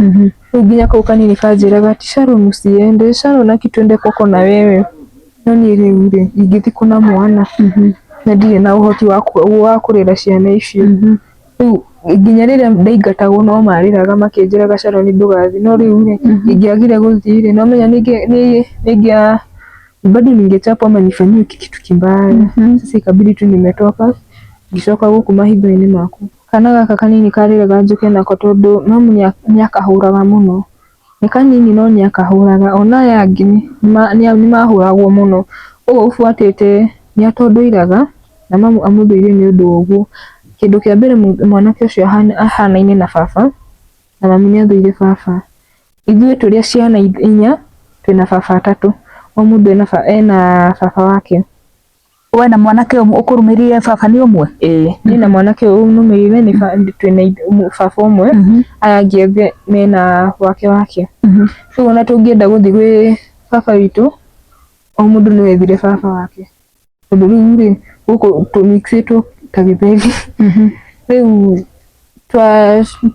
Rĩu nginya kau kanini kanjĩraga atĩ Sharon usiende, Sharon aki twende kwako na wewe, no niĩ rĩu rĩ ingĩthiĩ kũ na mwana na ndirĩ na ũhoti wa kũrera ciana icio. Rĩu nginya rĩrĩa ndaingatagwo no marĩraga makĩnjĩraga Sharon ndũgathiĩ, no rĩu rĩ ingĩagire gũthiĩ rĩ, nĩwamenya nĩ bado ningechapwa ama nifanyiwe kitu kibaya. Sasa ikabidi tu nimetoka ngĩcoka gũkũ mahitho-inĩ makwa. Kana gaka kanini karĩraga njũke nako tondũ mamu nĩ akahũraga mũno. Nĩ kanini no nĩ akahũraga, ona aya angĩ nĩ mahũragwo mũno. Ũguo ũbuatĩte nĩ atondoiraga na mamu amũthũire nĩ ũndũ wa ũguo. Kĩndũ kĩa mbere mwanake ũcio ahanaine na baba na mami nĩ athũire baba. Ithuĩ tũrĩ a ciana inya twĩna baba atatũ, o mũndũ ena baba wake. We na mwanake ũkũrũmĩrĩire baba nĩ ũmwe? Ĩĩ, niĩ na mwanake ũyũ nũmĩrĩire nĩ twĩna baba ũmwe, aya angĩ othe mena wake wake. Rĩu ona tũngĩenda gũthiĩ gwĩ baba witũ, o mũndũ no ethire baba wake. Tondũ rĩu rĩ, gũkũ tũmixĩtwo ta gĩtheri. Rĩu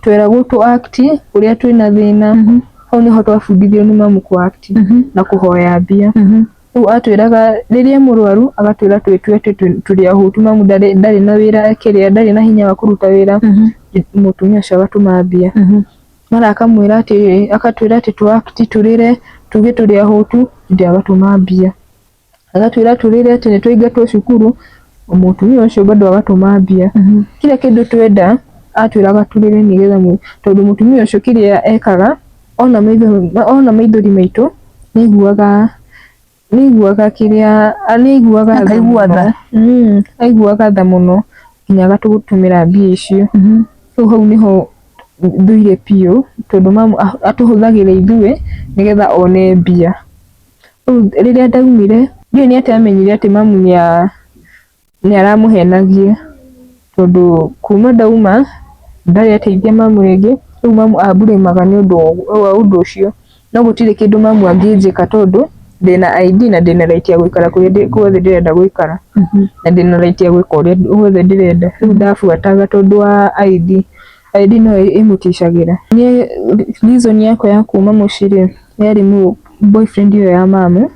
tweragwo tũ act ũrĩa twĩna thĩna, hau nĩho twabundithirio nĩ mamu kũ act na kũhoya mbia. Rĩu atwĩraga rĩrĩa mũrwaru agatwĩra twĩtue atĩ tũrĩ ahũtu, mamu ndarĩ na wĩra kĩrĩa, ndarĩ na hinya wa kũruta wĩra, mũtumia ũcio agatũma mbia. Mara akamwĩra atĩ agatwĩra atĩ tũ act tũrĩre tuge tũrĩ ahũtu, hĩndĩ ĩyo agatũma mbia. Agatwĩra tũrĩre atĩ nĩ twaingatwo cukuru, mũtumia ũcio bado agatũma mbia. Kila kĩndũ twenda atwĩraga tũrĩre nĩgetha tondũ mũtumia ũcio kĩrĩa ekaga ona maithori maitũ nĩ aiguaga kĩrĩa nĩ aiguaga tha mũno. Aiguaga tha mũno nginya agatũtũmĩra mbia icio. Rĩu hau nĩho thũire biũ tondũ mamu atũhũthagĩra ithuĩ nĩgetha one mbia. Rĩu rĩrĩa ndaumire ndiũĩ nĩ atĩa amenyire atĩ mamu nĩ aramũhenagia tondũ kuma ndauma ndarĩ ateithia mamu rĩngĩ, rĩu mamu amburĩmaga nĩ ũndũ wa ũndũ ũcio. No gũtirĩ kĩndũ mamu angĩnjĩka tondũ ndĩna ID na ndĩna right ya gũikara kũrĩa guothe ndĩrenda gũikara na ndĩna right ya gwĩka ũrĩa guothe ndĩrenda. Rĩu ndabuataga tondũ wa ID, ID no ĩmũticagĩra. Niĩ reason yakwa ya kuma mũciĩ rĩ, yarĩ boyfriend ĩyo ya mamu,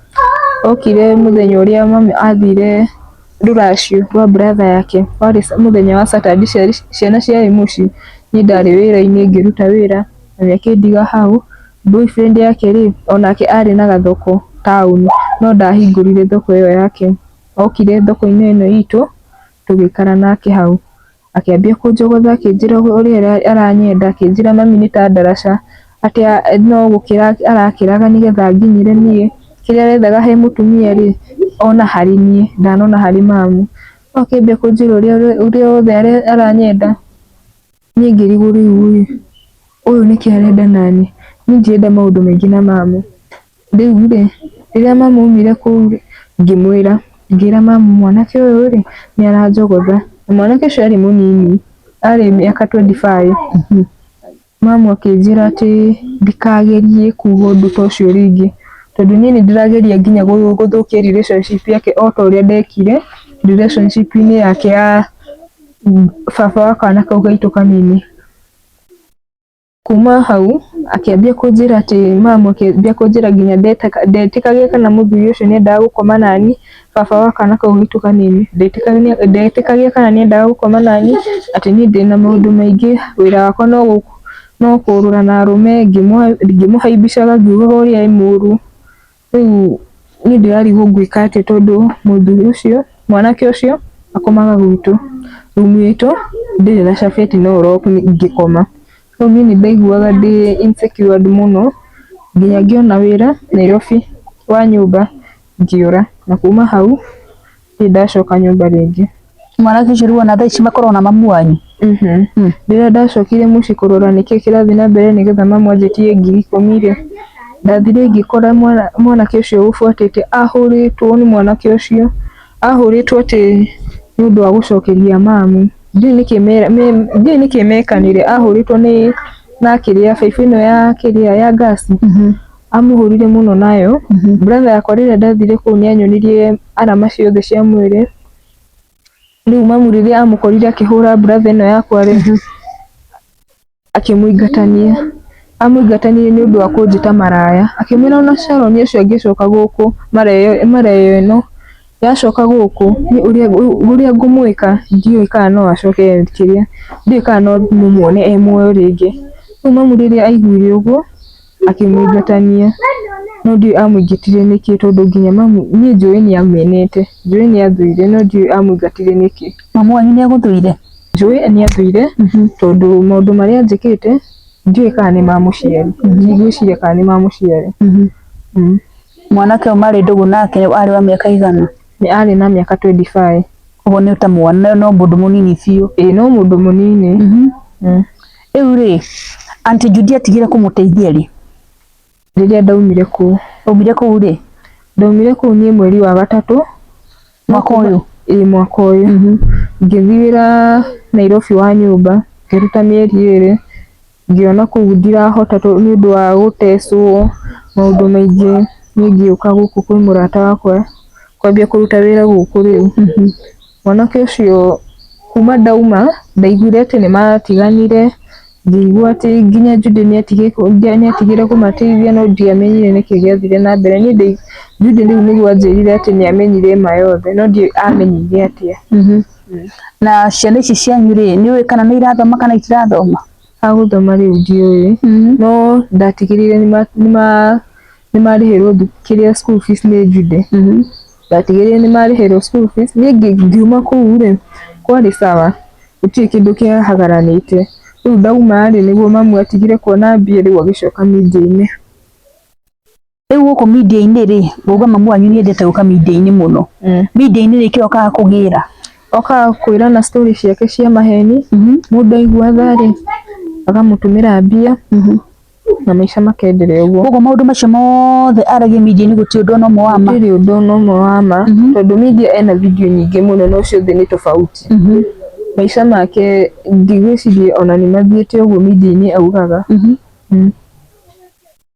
okire mũthenya ũrĩa mami athire rũracio rwa brother yake, warĩ mũthenya wa Saturday ciana ciarĩ mũciĩ, niĩ ndarĩ wĩra-inĩ ngĩruta wĩra, mami akĩndiga hau. Boyfriend yake rĩ, onake arĩ na gathoko taũni, no ndahingũrire thoko ĩyo yake, okire thoko-inĩ ĩno itũ, tũgĩikara nake hau. Akĩambia kũnjogotha akĩnjĩra ũrĩa aranyenda, akĩnjĩra mami nĩ ta ndaraca, atĩ no gũkĩra arakĩraga nĩgetha anginyĩre niĩ, kĩrĩa arethaga he mũtumia rĩ, ona harĩ niĩ, ndanona harĩ mamu. No akĩambia kũnjĩra ũrĩa wothe aranyenda, niĩ ngĩrigwo rĩu ĩ, ũyũ nĩkĩ arenda naniĩ, niĩ ndirenda maũndũ maingĩ na mamu. Rĩu rĩ, rĩrĩa mamu aumire kũu rĩ, ngĩmwĩra, ngĩra mamu mwanake ũyũ rĩ, nĩ aranjogotha, na mwanake ũcio arĩ mũnini, arĩ mĩaka 25. Mamu akĩnjĩra atĩ ndikagerie kuga ũndũ ta ũcio rĩngĩ, tondũ niĩ nĩ ndĩrageria nginya gũthũkia relationship yake o ta ũrĩa ndekire relationship-inĩ yake ya baba wa kana kau gaitũ kanini. Kuma hau akĩambia kũnjĩra atĩ mamu akĩambia kũnjĩra nginya ndetĩkagia kana mũthuri ũcio nĩ endaga gũkoma naniĩ, baba wa kana kau gaitũ kanini, ndetĩkagia kana nĩ endaga gũkoma naniĩ, atĩ niĩ ndĩna maũndũ maingĩ, wĩra wakwa no kũrũra na arũme, ngĩmũhaimbishaga ngiugaga ũrĩa e mũru. Rĩu niĩ ndĩrarigwo ngwĩka atĩa tondũ mũthuri ũcio, mwanake ũcio akomaga gwitũ, rumu itũ, Ndirĩ na cabeti no ũroku ngĩkoma. Rĩu niĩ nĩ ndaiguaga ndĩ insecure mũno nginya ngĩona wĩra Nairobi wa nyũmba ngĩũra, na kuma hau ndirĩ ndacoka nyũmba rĩngĩ. Mwanake ũcio rĩu ona thaa ici makoragwo na mamu wanyu? Rĩrĩa ndacokire mũciĩ kũrora nĩkĩĩ kĩrathiĩ na mbere nĩgetha mamu anjĩtie 10,000 rĩ, ndathire ngĩkora mwanake ũcio ũbuatĩte ahũrĩtwo nĩ mwanake ũcio, ahũrĩtwo atĩ nĩ ũndũ wa gũcokeria mamu. Ndiũĩ nĩkĩ mekanire, ahũrĩtwo nĩ na kĩrĩa baibũ ĩno ya kĩrĩa ya ngaci, amũhũrire mũno nayo. Brother yakwa rĩrĩa ndathire kũu nĩ anyonirie arama ciothe cia mwĩrĩ. Rĩu mamu rĩrĩa amũkorire akĩhũra brother ĩno yakwa rĩ, akĩmũingatania. Amũingatanirie nĩ ũndũ wa kũnjĩta maraya. Akĩmwĩra ona Sharon ũcio angĩcoka gũkũ maraya ĩno yacoka gũkũ ũrĩa ngũmwĩka ndiũĩ kana no acoke kĩrĩa, ndiũĩ kana no mũmuone e muoyo rĩngĩ. Rĩu mamu rĩrĩa aiguire ũguo akĩmũingatania, no ndiũĩ amũingatire nĩkĩ tondũ nginya mamu niĩ njũĩ nĩ amenete, njũĩ nĩ athũire no ndiũĩ amũingatire nĩkĩ. Mamu wanyu nĩ agũthũire? Njũĩ nĩ athũire tondũ maũndũ marĩa anjĩkĩte ndiũĩ kana nĩ ma mũciari, ndigwĩciria kana nĩ ma mũciari. Mwanake ũyũ marĩ ndũgũ nake arĩ wa mĩaka ĩigana? Nĩ arĩ na mĩaka 25. Ũguo nĩ ta mwana, no mũndũ mũnini biũ. Ĩĩ no mũndũ mũnini. Rĩu rĩ, Auntie Judy atigire kũmũteithia rĩ? Rĩrĩa ndaumire kũu. Waumire kũu rĩ? Ndaumire kũu niĩ mweri wa gatatũ. Mwaka ũyũ? Ĩĩ mwaka ũyũ. Ngĩthiĩ wĩra Nairobi wa nyũmba, ngĩruta mĩeri ĩrĩ, ngĩona kũu ndirahota nĩ ũndũ wa gũtecwo maũndũ maingĩ, niĩ ngĩũka gũkũ kwĩ mũrata wakwa kwambia kũruta wĩra gũkũ rĩu. Mwanake ũcio kuma ndauma ndaiguire atĩ nĩ matiganire, ngĩigua atĩ nginya Judy nĩ atigire kũmateithia no ndiamenyire nĩkĩ gĩathire na mbere. Niĩ Judy rĩu nĩguo anjĩrire atĩ nĩ amenyire ma yothe no ndiũĩ amenyire atĩa. Na ciana ici cianyu rĩ, nĩ ũĩ kana nĩ irathoma kana itirathoma? Ha gũthoma rĩu ndiũĩ, no ndatigĩrĩire nĩ marĩhĩrwo kĩrĩa school fees nĩ Judy. Ndatigĩrĩire nĩ marĩhĩrwo school fees. Niĩ ngiuma kũu rĩ, kwarĩ sawa, gũtirĩ kĩndũ kĩahagaranĩte. Rĩu ndauma rĩ, nĩguo mamu atigire kuona mbia rĩu agĩcoka media-inĩ. Rĩu gũkũ media-inĩ rĩ, ngauga mamu wanyu nĩ endete gũka media-inĩ mũno. Media-inĩ nĩkĩo okaga kũgĩra? Okaga kwĩrana story ciake cia maheni, mũndũ aigua tha rĩ, akamũtũmĩra mbia na maica makenderea ũguo. Koguo maũndũ macio mothe aragia media-inĩ gũtirĩ ũndũ ona ũmwe wa ma? Gũtirĩ ũndũ ona ũmwe wa ma, tondũ media ena video nyingĩ mũno no ciothe nĩ tofauti. Maica make ndigwĩciria ona nĩ mathiĩte ũguo media-inĩ augaga.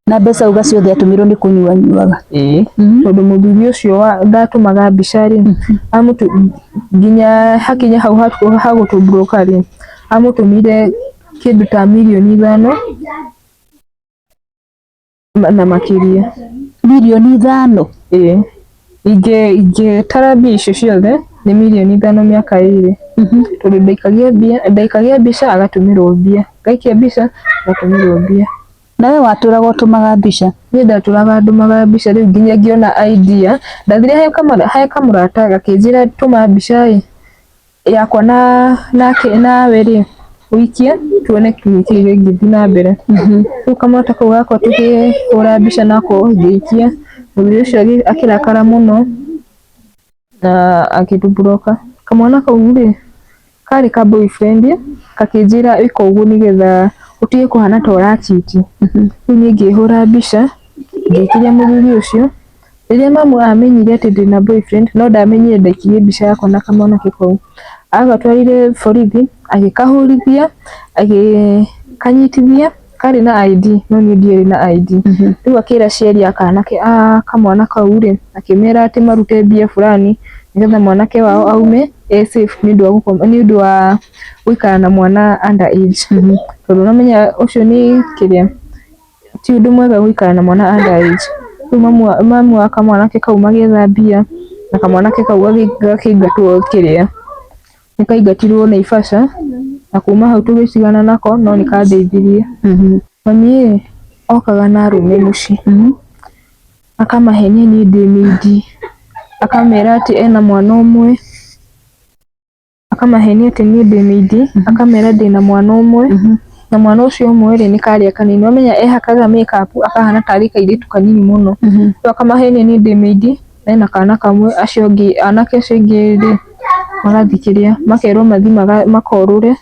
Na mbeca uga ciothe atũmĩrwo nĩ kũnyua anyuaga. Ĩĩ, tondũ mũthuri ũcio ndatũmaga mbica rĩ, nginya hakinya hau ha gũtũmburoka rĩ, amũtũmire kĩndũ ta 5 mirioni na makĩria. 5 mirioni? Ĩĩ, ingĩtara mbia icio ciothe nĩ 5 mirioni mĩaka 2, tondũ ndaikagia mbica agatũmĩrwo mbia, ngaikia mbica agatũmĩrwo mbia. Na we watũraga ũtũmaga mbica? Niĩ ndatũraga ndũmaga mbica rĩu nginya ngĩona idea, ndathire he kamũrata gakĩnjĩra tũma mbica ĩ yakwa na nake nawe rĩ ũikie tuone nĩkĩĩ kĩngĩthiĩ na mbere. Rĩu kamũrata kau gakwa tũkĩhũra mbica nako ngĩikia, mũthuri ũcio akĩrakara mũno na akĩtũmburoka. Kamwana kau rĩ, karĩ ka boyfriend gakĩnjĩra ĩka ũguo nĩgetha ũtige kũhana ta ũra cheat. Rĩu niĩ ngĩhũra mbica ngĩikĩria mũthuri ũcio. Rĩrĩa mamu amenyire atĩ ndĩna boyfriend no ndamenyire ndaikirie mbica yakwa na kamwanake kau. Agatwarire borithi agĩkahũrithia agĩkanyitithia karĩ na ID no niĩ ndiarĩ na ID. Rĩu akĩra aciari a kanake a kamwana kau rĩ, akĩmera atĩ marute mbia fulani nĩgetha mwanake wao aume e safe nĩ ũndũ wa gũkoma nĩ ũndũ wa gũikara na mwana under age. Tondũ ũramenya ũcio nĩ kĩrĩa ti ũndũ mwega gũikara na mwana under age. Rĩu mamu wa kamwanake kau magĩetha mbia na kamwanake kau gakĩingatwo kĩrĩa nĩ kaingatirwo Naivasha na kuma hau tũgĩtigana nako no nĩ kandeithirie. Mami ĩ okaga na arũme mũciĩ akamahenia niĩ ndĩ maid, akamera atĩ ena mwana ũmwe. Akamahenia atĩ niĩ ndĩ mĩindi, akamera ndĩna mwana ũmwe, na mwana ũcio ũmwe rĩ nĩ karĩa kanini. Wamenya ehakaga make-up akahana tarĩ kairĩtu kanini mũno. Rĩu akamahenia niĩ ndĩ mĩindi, na ena kana kamwe, acio angĩ anake acio angĩ rĩ magathiĩ kĩrĩa makerwo mathiĩ makorũre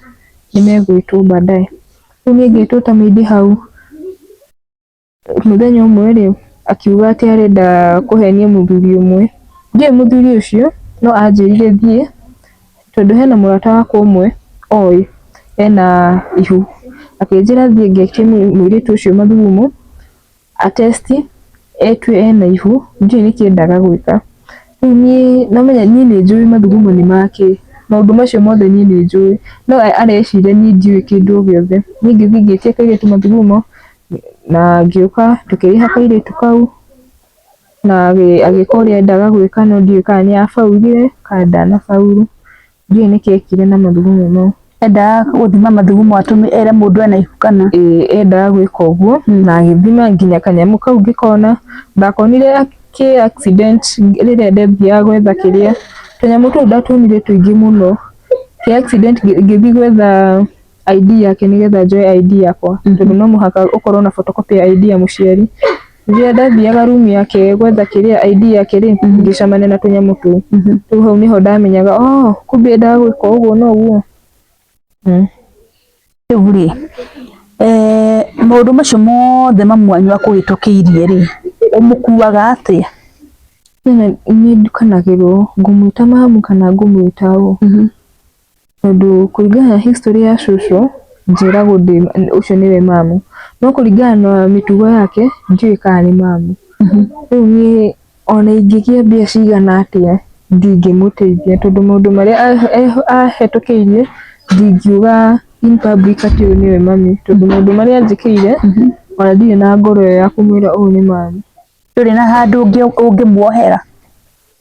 nĩ megwĩtwo baadaye. Rĩu niĩ ngĩtwo ta mĩindi hau. Mũthenya ũmwe rĩ, akiuga atĩ arenda kũhenia mũthuri ũmwe. Ndiũĩ mũthuri ũcio, no anjĩrire thiĩ, tondũ hena mũrata wakwa ũmwe oĩ ena ihu. Akĩnjĩra thiĩ ngetie mũirĩtu ũcio mathugumo, a test etue ena ihu, ndiũĩ nĩkĩ endaga gwĩka. Rĩu niĩ no ũmenye niĩ nĩ njũĩ mathugumo nĩ makĩ, maũndũ macio mothe niĩ nĩ njũĩ, no areciria niĩ ndiũĩ kĩndũ o gĩothe. Niĩ ngĩthiĩ ngĩtia kairĩtu mathugumo, na ngĩũka tũkĩrĩha kairĩtu kau na agĩka ũrĩa endaga gwĩka no ndiũĩ kana nĩ abaũrire kana ndanabaũrũ, ndiũĩ nĩkĩ ekire na mathugumo mau. Endaga gũthima mathugumo atũme ere mũndũ ena ihu kana? Ĩĩ endaga gwĩka ũguo na agĩthima nginya kanyamũ kau ngĩkona, ndakonire kĩ accident rĩrĩa ndathiaga gwetha kĩrĩa, tũnyamũ tũu ndatuonire tũingĩ mũno, kĩ accident ngĩthiĩ gwetha ID yake nĩgetha njoe ID yakwa tondũ no mũhaka ũkorwo na photocopy ya ID ya mũciari. Rĩrĩa ndathiaga room yake gwetha kĩrĩa ID yake rĩ, ngĩcemania na tũnyamũ tũu. Rĩu hau nĩho ndamenyaga oh kumbe endaga gwĩka ũguo na ũguo. Rĩu rĩ, maũndũ macio mothe mamu wanyu akũhĩtũkĩirie rĩ, ũmũkuaga atĩa? Nĩ ndukanagĩrwo ngũmwĩta mamu kana ngũmwĩta ũ. Tondũ kũringana na history ya cũcũ, njĩragwo ndĩ ũcio nĩwe mamu, no kũringana na mĩtugo yake, ndiũĩ kana nĩ mamu. Rĩu niĩ ona ingĩgĩa mbia cigana atĩa, ndingĩmũteithia tondũ maũndũ marĩa ahetũkĩire, ndingiuga in public atĩ ũyũ nĩwe mami, tondũ maũndũ marĩa anjĩkĩire, ona ndirĩ na ngoro ĩyo ya kũmwĩra ũyũ nĩ mami. Ndũrĩ na handũ ũngĩmuohera?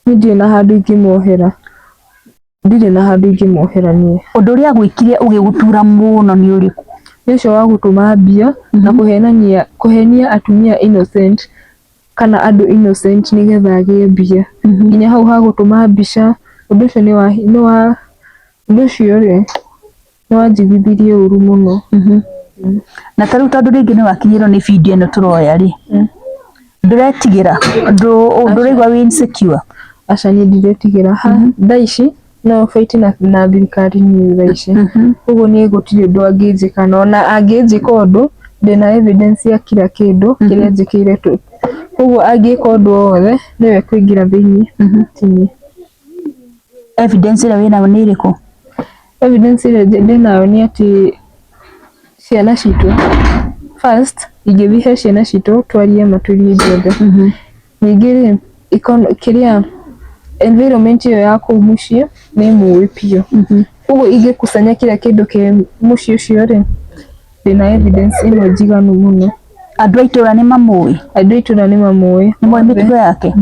Niĩ ndirĩ na handũ ingĩmuohera. Ndirĩ na handũ ingĩmuohera niĩ. Ũndũ ũrĩa agwĩkire ũgĩgũtura mũno nĩ ũrĩkũ? Nĩ ũcio wa gũtũma mbia na kũhenania kũhenia atumia innocent kana andũ innocent nĩgetha agĩe mbia. Nginya hau ha gũtũma mbica, ũndũ ũcio nĩ wa nĩ wa ũndũ ũcio rĩ, nĩ wanjiguithirie ũru mũno. Na ta rĩu tondũ rĩngĩ nĩ wakinyĩrwo nĩ video ĩno tũroya rĩ, ndũretigĩra? Ndũraigua wĩ insecure? Aca niĩ ndiretigĩra. Ha thaa ici no fight na thirikari niĩ thaa ici. Koguo niĩ gũtirĩ ũndũ angĩnjĩka na ona angĩnjĩka ũndũ ndĩna evidence ya kila kĩndũ kĩrĩa anjĩkĩire. Koguo angĩka ũndũ o wothe nĩwe kũingĩra thĩiniĩ ti niĩ. Evidence ĩrĩa wĩnayo nĩ ĩrĩkũ? Evidence ĩrĩa ndĩnayo nĩ atĩ ciana citũ, first ingĩthiĩ he ciana citũ twarie ma tũrie ithuothe. Ningĩ rĩ, kĩrĩa environment ĩyo ya kũu mũciĩ nĩ mũĩ biũ. Koguo ingĩkusanya kila kĩndũ kĩ mũciĩ ũcio rĩ, ndĩna evidence ĩmwe njiganu mũno. Andũ a itũra nĩ mamũĩ? Andũ a itũra nĩ mamũĩ. Nĩ moĩ mĩtugo yake?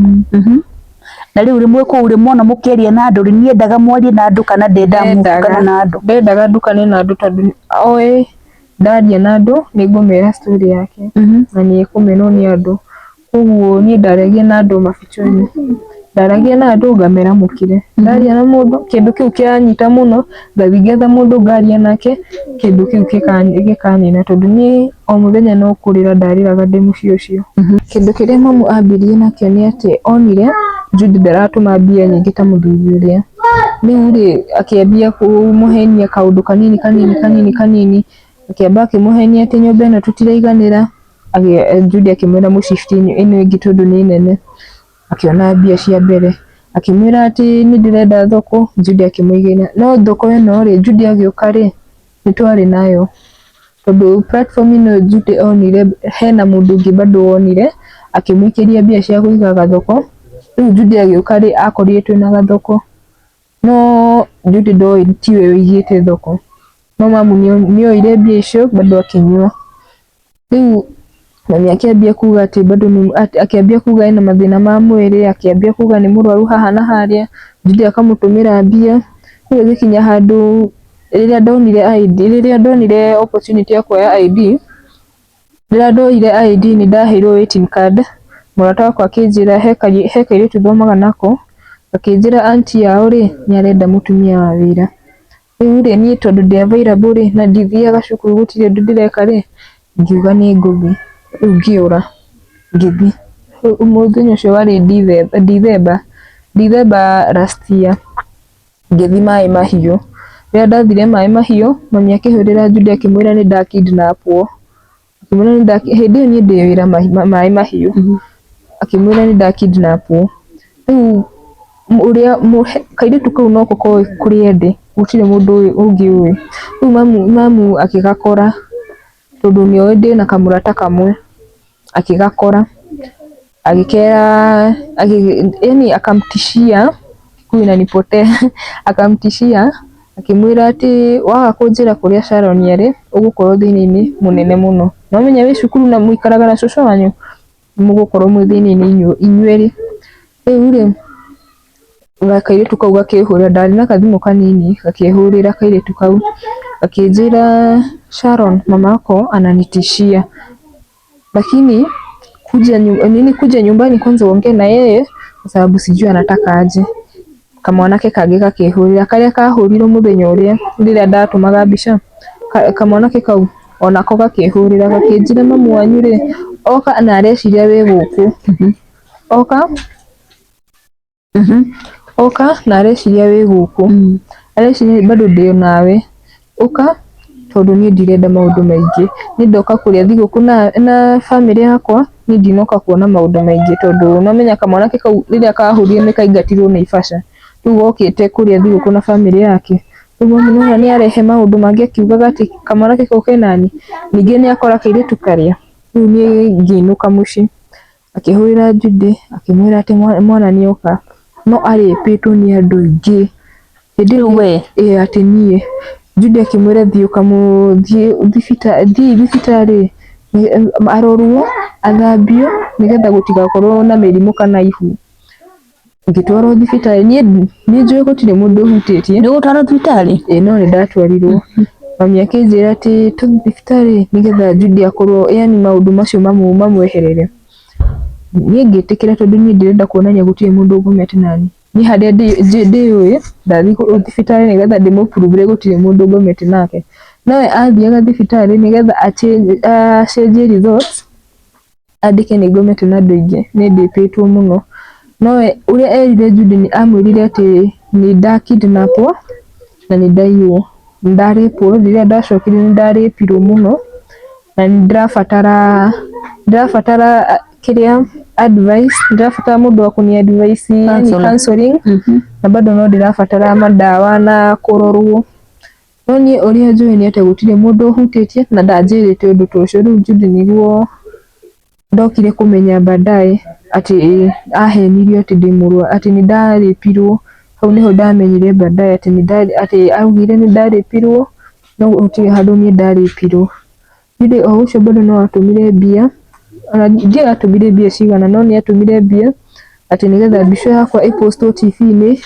Na rĩu rĩmwe kũu rĩ mwona mũkĩaria na andũ rĩ nĩendaga mwarie na andũ kana ndendaga mũtukane na andũ? Ndendaga ndukane na andũ tondũ oĩ ndaria na andũ nĩ ngũmera story yake na nĩ ekũmenwo nĩ andũ. Koguo niĩ ndaragia na andũ mabicho-inĩ, ndaragia na andũ ngamera mũkire, ndaria na mũndũ kĩndũ kĩu kĩranyita mũno ngathiĩ ngetha mũndũ ngaria nake kĩndũ kĩu gĩkanina tondũ niĩ o mũthenya no kũrĩra ndarĩraga ndĩ mũciĩ ũcio. Kĩndũ kĩrĩa mamu ambirie nakĩo nĩ atĩ onire Jude ndaratũma mbia nyingĩ ta mũthuri ũrĩa, rĩu rĩ akĩambia kũmũhenia kaũndũ kanini kanini kanini kanini, akĩamba akĩmũhenia atĩ nyũmba ĩno tũtiraiganĩra, Jude akĩmwĩra mũ shift ĩno ĩngĩ tondũ nĩ nene, akĩona mbia cia mbere, akĩmwĩra atĩ nĩ ndĩrenda thoko, Jude akĩmũigĩra, no thoko ĩno rĩ, Jude agĩũka rĩ, nĩ twarĩ nayo, tondũ platform ĩno Jude onire hena mũndũ ũngĩ bado wonire, akĩmũikĩria mbia cia kũiga gathoko, rĩu Jude agĩũka rĩ, akorire twĩna gathoko, no Jude ndoĩ tiwe ũigĩte thoko, no mamu nĩ oire mbia icio bado akĩnyua. Rĩu mami akĩambia kuga atĩ bado akĩambia kuga ena mathĩna ma mwĩrĩ, akĩambia kuga nĩ mũrwaru haha na harĩa, Jude akamũtũmĩra mbia, rĩu ĩgĩkinya handũ rĩrĩa ndonire ID, rĩrĩa ndonire opportunity ya kuoya ID, rĩrĩa ndoire ID nĩ ndaheirwo waiting card, mũrata wakwa akĩnjĩra he kairĩtu thomaga nako, gakĩnjĩra aunty yao rĩ, nĩ arenda mũtumia wa wĩra. Rĩu rĩ niĩ tondũ ndĩ available rĩ na ndithiaga cukuru gũtirĩ ũndũ ndĩreka rĩ, ngiuga nĩ ngũthiĩ. Rĩu ngĩũra ngĩthiĩ. Mũthenya ũcio warĩ December, December last year, ngĩthiĩ Maĩ Mahiũ. Rĩrĩa ndathire Maĩ Mahiũ, mami akĩhũrĩra Judy akĩmwĩra nĩ nda kidnap wo. Akĩmwĩra nĩ nda hĩndĩ ĩyo niĩ ndĩ wĩra Maĩ Mahiũ. Akĩmwĩra nĩ nda kidnap wo. Rĩu ũrĩa kairĩtu kau noko koĩ kũrĩa ndĩ, gũtirĩ mũndũ ũngĩ ũĩ. Rĩu mamu akĩgakora tondũ nĩoĩ ndĩna kamũrata kamwe, akĩgakora agĩkera yani akamtishia Kikuyu inanipotea akamtishia akĩmwĩra atĩ waga kũnjĩra kũrĩa Sharon arĩ ũgũkorwo thĩna-inĩ mũnene mũno. Nĩwamenya wĩ cukuru na mũikaraga na cũcũ wanyu, mũgũkorwo mwĩ thĩna-inĩ inyuerĩ. Rĩu rĩ, kairĩtu kau gakĩhũrĩra, ndarĩ na gathimũ kanini, gakĩhũrĩra kairĩtu kau, gakĩnjĩra Sharon mamako ananitishia lakini kuja, nini kuja nyumbani kwanza uongee na yeye kwa sababu sijui anataka aje. Kamwanake kangĩ gakĩhũrĩra, karĩa kahũrirwo mũthenya ũrĩa rĩrĩa ndatũmaga mbica, kamwanake kau onako gakĩhũrĩra gakĩnjĩra mamu wanyu rĩ, oka na areciria wĩ gũkũ, oka Ũka na areciria wĩ gũkũ, areciria bado ndĩ nawe, ũka tondũ niĩ ndirenda maũndũ maingĩ, niĩ ndoka kũrĩa thigũkũ na bamĩrĩ yakwa, niĩ ndinoka kuona maũndũ maingĩ tondũ nĩwamenya kamwanake kau rĩrĩa kahũrire nĩ kaingatirwo Naivasha, rĩu gokĩte kũrĩa thigũkũ na bamĩrĩ yake, rĩu nĩwona nĩ arehe maũndũ mangĩ akiugaga atĩ kamwanake kau kena niĩ, ningĩ nĩ akora kairĩtu karĩa, rĩu niĩ ngĩinũka mũciĩ. Akĩhũrĩra Judy akĩmwĩra atĩ mwana nĩ oka no arĩpĩtwo nĩ andũ aingĩ. Hĩndĩ ĩyo we ĩĩ atĩ niĩ. Judy akĩmwĩra thiĩ ũkamũthiĩ thiĩ thibitarĩ arorwo athambio nĩgetha gũtigakorwo na mĩrimũ kana ihu. Ngĩtwarwo thibitarĩ, niĩ nĩnjũĩ gũtirĩ mũndũ ũhutĩtie. Nĩ ũgũtwarwo thibitarĩ? Ĩĩ no nĩ ndatwarirwo. Mami akĩnjĩra atĩ tũthiĩ thibitarĩ nĩgetha Judy akorwo yani maũndũ macio mamweherere. Niĩ ngĩtĩkĩra tondũ niĩ ndĩrenda kuonania gũtirĩ mũndũ ngomete naniĩ. Niĩ harĩa ndĩũĩ ndathiĩ thibitarĩ nĩgetha ndĩmũ prove gũtirĩ mũndũ ngomete nake. Nowe athiaga thibitarĩ nĩgetha acenjie results andĩke nĩ ngomete na andũ aingĩ, nĩ ndĩpĩtwo mũno. Nowe ũrĩa erire Judy nĩ amwĩrire atĩ nĩ nda kidnap wo na nĩ ndaiywo, nĩ ndarĩpwo, rĩrĩa ndacokire nĩ ndarĩpirwo mũno na nĩ ndĩrabatara kĩrĩa advice, ndĩrabatara mũndũ wa kũni advice yani counseling na bado no ndĩrabatara mandawa na kũrorwo. No niĩ ũrĩa njũĩ nĩ atĩ gũtirĩ mũndũ ũhutĩtie na ndanjĩrĩte ũndũ ta ũcio. Rĩu Judy nĩguo ndokire kũmenya baadaye atĩ ahenirio atĩ ndĩ mũrwaru, atĩ nĩ ndarĩpirwo. Hau nĩho ndamenyire baadaye atĩ atĩ augire nĩ ndarĩpirwo no gũtirĩ handũ niĩ ndarĩpirwo. Judy o ũcio bado no atũmire mbia, ona ndiũĩ atũmire mbia cigana no nĩ atũmire mbia atĩ nĩgetha mbica yakwa ĩ post wo TV-inĩ,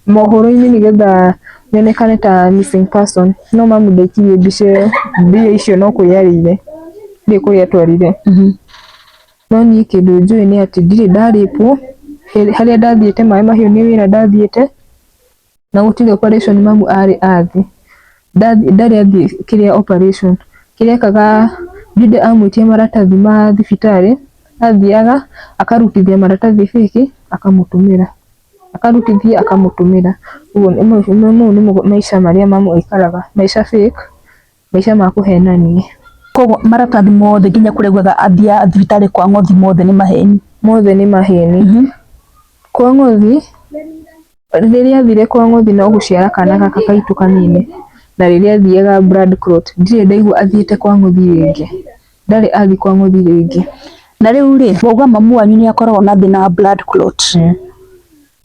mohoro-inĩ nĩgetha nyonekane ta missing person. No mamu ndaikirie mbica ĩyo, mbia icio no kũrĩa arĩire, ndiũĩ kũrĩa atwarire. No niĩ kĩndũ njũĩ nĩ atĩ ndirĩ ndarĩpwo, harĩa ndathiĩte Maĩ Mahiũ nĩ wĩra ndathiĩte, na gũtirĩ operation mamu arĩ athiĩ, ndarĩ athiĩ kĩrĩa operation, kĩrĩa ekaga Jude amwĩtia maratathi ma thibitarĩ, athiaga akarutithia maratathi fake akamũtũmĩra, akarutithia akamũtũmĩra, ũguo mau nĩmo maica marĩa mamu aikaraga, maica fake, maica ma kũhenania. Koguo maratathi mothe nginya kũrĩa augaga athiaga thibitarĩ kwa Ng'othi mothe nĩ maheni? Mothe nĩ maheni. Kwa Ng'othi, rĩrĩa athire kwa Ng'othi no gũciara kana gaka kaitũ kanini, na rĩrĩa athiaga blood clot, ndirĩ ndaigua athiĩte kwa Ng'othi rĩngĩ, ndarĩ athiĩ kwa Ng'othi rĩngĩ. Na rĩu rĩ, wauga mamu wanyu nĩ akoragwo na thĩna wa blood clot,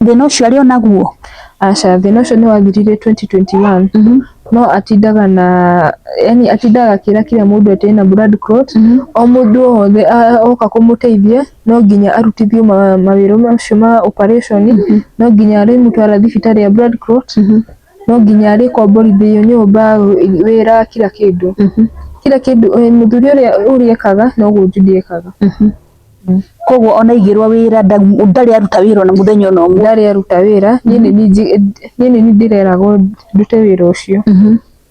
thĩna ũcio arĩ o naguo? Aca, thĩna ũcio nĩ wathirire 2021, no atindaga na yani atindaga akĩra kila mũndũ atĩ ena blood clot, o mũndũ o wothe oka kũmũteithia no nginya arutithio mawĩra macio ma operation, no nginya arĩmũtwara thibitarĩ ya blood clot, no nginya arĩkomborithio nyũmba, wĩra, kila kĩndũ. Kila kĩndũ, mũthuri ũrĩa ekaga noguo Judy ekaga. Koguo ona aigĩrwo wĩra ndarĩ aruta wĩra ona mũthenya ona ũmwe. Ndarĩ aruta wĩra, niĩ nĩ niĩ ndĩreragwo ndute wĩra ũcio.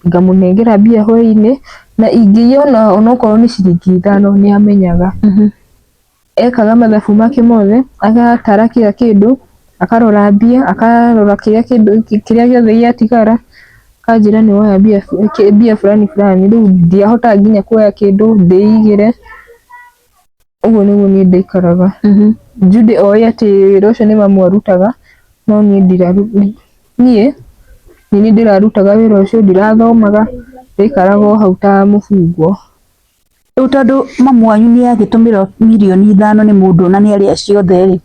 Ngamũnengera mbia hwaĩ-inĩ na ingĩiya onokorwo nĩ ciringi 5 nĩ amenyaga. Ekaga mathabu make mothe, agatara kila kĩndũ, akarora mbia, akarora kĩrĩa kĩndũ kĩrĩa gĩothe gĩatigara, akanjĩra nĩ woya mbia fulani fulani, rĩu ndiahotaga nginya kuoya kĩndũ ndĩigĩre, ũguo nĩguo niĩ ndaikaraga. Judy oĩ atĩ wĩra ũcio nĩ mamu arutaga, no niĩ niĩ nĩ niĩ ndĩrarutaga wĩra ũcio, ndirathomaga, ndaikaraga o hau ta mũbungwo. Rĩu tondũ mamu wanyu nĩ agĩtũmĩrwo mirioni 5 nĩ mũndũ na nĩ arĩa ciothe rĩ,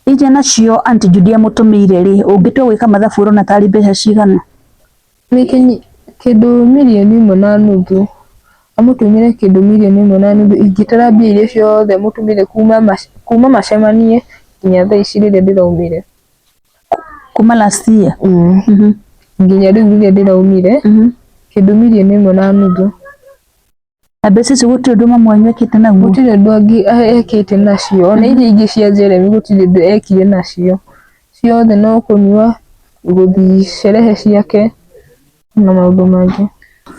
iria nacio Aunty Judy amũtũmĩire rĩ, ũngĩtua gwĩka mathabu ũrona tarĩ mbeca cigana? Nĩ kĩndũ 1.5 mirioni, amũtũmĩre kĩndũ 1.5 mirioni, ingĩtara mbia iria ciothe amũtũmĩire kuma macemanie nginya thaa ici rĩrĩa ndĩraumire. Kuma last year? Nginya rĩu rĩrĩa ndĩraumire, kĩndũ 1.5 mirioni. Na mbeca icio gũtirĩ ũndũ mamu wanyu ekĩte naguo? Gũtirĩ ũndũ ekĩte nacio, ona iria ingĩ cia Jeremy gũtirĩ ũndũ ekire nacio, ciothe no kũnyua, gũthiĩ sherehe ciake na maũndũ mangĩ.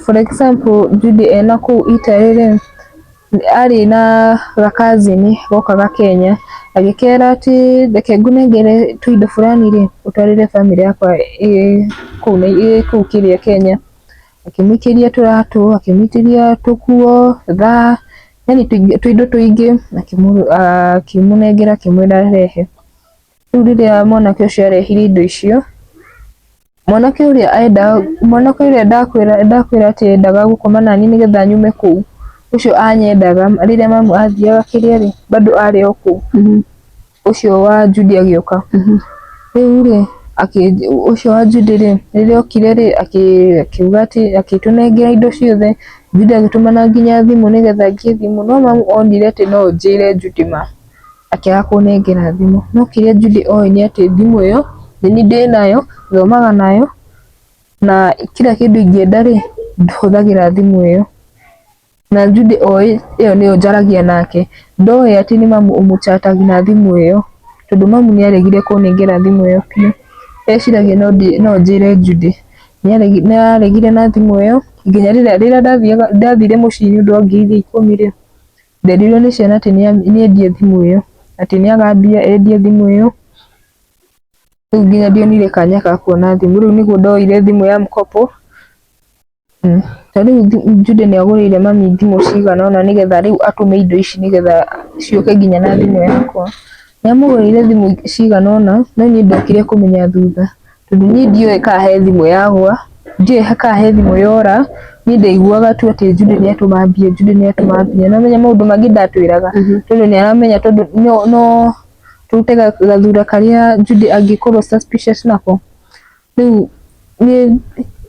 For example, Judy ena kũu Italy rĩ, arĩ na gakazini gokaga Kenya, agĩkera atĩ reke ngũnengere tũindo fulani rĩ, ũtwarĩre bamĩrĩ yakwa ĩ kũu kĩrĩa Kenya. Akĩmũikĩria tũratũ, akĩmũikĩria tũkuo, thaa, yani tũindo tũingĩ, akĩmũnengera akĩmwĩra arehe. Rĩu rĩrĩa mwanake ũcio arehire indo icio, mwanake ũrĩa endaga, mwanake ũrĩa ndakwĩra atĩ endaga gũkoma naniĩ nĩgetha nyume kũu, ũcio anyendaga rĩrĩa mamu athiaga kĩrĩa rĩ, bado arĩ o kũu, ũcio wa Judy agĩũka. Rĩu rĩ, ũcio wa Judy rĩ, rĩrĩa okire rĩ, akiuga atĩ akĩtũnengera indo ciothe, Judy agĩtũmana nginya thimũ nĩgetha ngie thimũ, no mamu onire atĩ no njĩre Judy ma, akĩaga kũnengera thimũ. No kĩrĩa Judy oĩ nĩ atĩ thimũ ĩyo nĩ niĩ ndĩnayo, thomaga nayo, na kila kĩndũ ingĩenda rĩ, hũthagĩra thimũ ĩyo. Na Judy oĩ ĩyo nĩyo njaragia nake, ndoĩ atĩ nĩ mamu ũmũchatagia na thimũ ĩyo, tondũ mamu nĩ aregire kũnengera thimũ ĩyo biũ. Eciragia no njĩre Judy, nĩ aregire na thimũ ĩyo nginya rĩrĩa ndathire mũciĩ nĩ ũndũ wa ngiri iria ikũmi rĩ, nderirwo nĩ ciana atĩ nĩ endie thimũ ĩyo, atĩ nĩ aga mbia endie thimũ ĩyo. Rĩu nginya ndionire kanya ga kuona thimũ, rĩu nĩguo ndoire thimũ ya mkopo. Ta rĩu Judy nĩ agũrĩire mami thimũ cigana ũna nĩgetha rĩu atũme indo ici nĩgetha ciũke nginya na thimũ yakwa. Nĩ amũgũrĩire thimũ cigana ũna, no niĩ ndokire kũmenya thutha, tondũ niĩ ndiũĩ kana he thimũ yagũa, ndiũĩ kana he thimũ yora, niĩ ndaiguaga tu atĩ Judy nĩ atũma mbia, Judy nĩ atũma mbia. Nĩ ũramenya maũndũ mangĩ ndatwĩraga, tondũ nĩ aramenya tondũ no tũrute gathura karĩa Judy angĩkorwo suspicious nako. Rĩu niĩ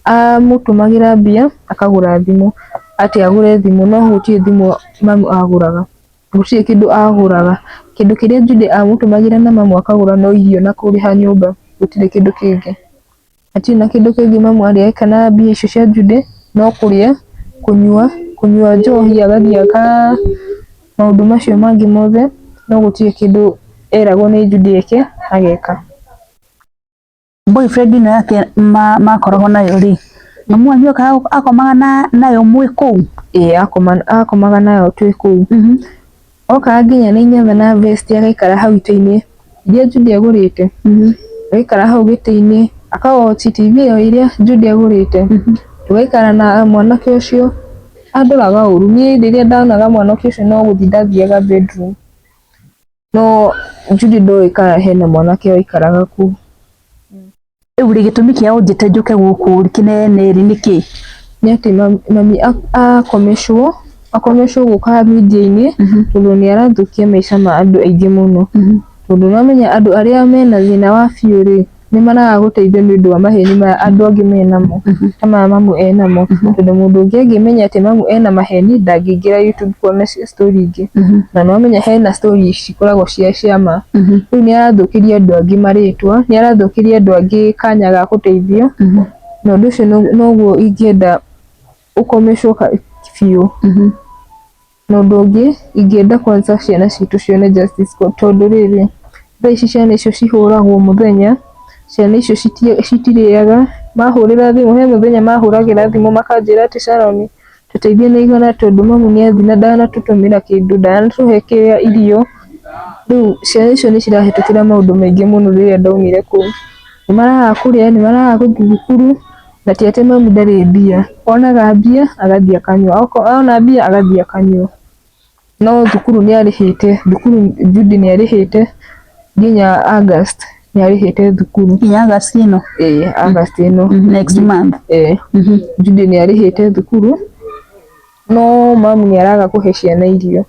amũtũmagĩra mbia akagũra thimũ, atĩ agũre thimũ, no gũtirĩ thimũ mamu agũraga, gũtirĩ kĩndũ agũraga. Kĩndũ kĩrĩa Judy amũtũmagĩra na mamu akagũra no irio na kũrĩha nyũmba, gũtirĩ kĩndũ kĩngĩ. Hatirĩ na kĩndũ kĩngĩ mamu arĩ eka na mbia icio cia Judy, no kũrĩa, kũnyua, kũnyua njohi agathiĩ aka maũndũ macio mangĩ mothe, no gũtirĩ kĩndũ eragwo nĩ Judy eke ageka. Boyfriend ĩno yake makoragwo nayo rĩ, mamu wanyu akomaga nayo mwĩ kũu? Ĩĩ akomaga nayo twĩ kũu. Okaga nginya na inyatha na vest agaikara hau itĩ-inĩ iria Judy agũrĩte, agaikara hau gĩtĩ-inĩ aka watch TV ĩyo ĩrĩa Judy agũrĩte, tũgaikara na mwanake ũcio, andoraga ũru, niĩ rĩrĩa ndonaga mwanake ũcio no gũthiĩ ndathiaga bedroom, no Judy ndoĩ kana hena mwanake waikaraga kũu. Rĩu rĩ, gĩtũmi kĩa ũnjĩte njũke gũkũ kĩnene rĩ nĩkĩ? Nĩ atĩ mami akomecwo, akomecwo gũka media-inĩ tondũ nĩ arathũkia maica ma andũ aingĩ mũno. Tondũ nĩ wamenya andũ arĩa mena thĩna wa biũ rĩ, nĩ maraga gũteithio nĩ ũndũ wa maheni maya andũ angĩ menamo, ta maya mamu enamo. Tondũ mũndũ ũngĩ angĩmenya atĩ mamu ena maheni, ndangĩingĩra YouTube kuona story ingĩ. Na nĩ wamenya hena story cikoragwo cia cia ma. Rĩu nĩ arathũkĩria andũ angĩ marĩtwa, nĩ arathũkĩria andũ angĩ kanya ga gũteithio, na ũndũ ũcio noguo ingĩenda ũkomecwo biũ. Na ũndũ ũngĩ ingĩenda kwanza ciana citũ cione justice tondũ rĩrĩ, thaa ici ciana icio cihũragwo mũthenya, ciana icio citirĩaga, mahũrĩra thimũ, he mũthenya mahũragĩra thimũ makanjĩra atĩ Sharon tũteithie na igana tondũ mamu nĩ athiĩ na ndanatũtũmĩra kĩndũ, ndanatũhe kĩrĩa irio. Rĩu ciana icio nĩ cirahĩtũkĩra maũndũ maingĩ mũno rĩrĩa ndaumire kũu. Nĩ maraga kũrĩa, nĩ maraga gũthiĩ thukuru, na ti atĩ mamu ndarĩ mbia, onaga mbia agathiĩ akanyua, ona mbia agathiĩ akanyua. No thukuru nĩ arĩhĩte, thukuru Judy nĩ arĩhĩte nginya August nĩ arĩhĩte thukuru. Nginya August ĩno? Ĩĩ, August ĩno. Next month. Ĩĩ. Judy nĩ arĩhĩte thukuru, no mamu nĩ araga kũhe ciana irio.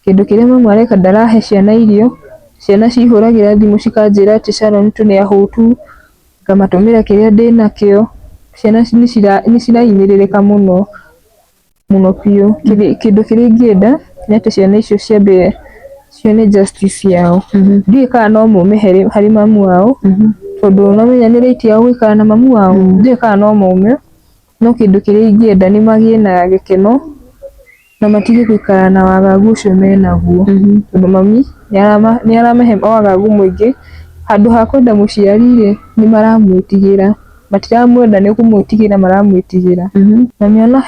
Kĩndũ kĩrĩa mamu areka ndarahe ciana irio, ciana cihũragĩra thimũ cikanjĩra atĩ Sharon tũrĩ ahũtu, ngamatũmĩra kĩrĩa ndĩnakĩo, ciana nĩ cirahinyĩrĩrĩka mũno. Mũno biũ. Kĩndũ kĩrĩa ingĩenda nĩ atĩ ciana icio ciambe cione justice yao. Ndiũĩ kana no maume harĩ mamu wao, tondũ nĩ wamenya nĩ right yao gũikara na mamu wao. Ndiũĩ kana no maume, no kĩndũ kĩrĩa ingĩenda nĩ magĩe na gĩkeno na matige gũikara na wagagu ũcio menaguo. Tondũ mami nĩ aramahe wagagu mũingĩ, handũ ha kwenda mũciari rĩ, nĩ maramwĩtigĩra. Matiramwenda nĩ kũmwĩtigĩra maramwĩtigĩra. Mami ona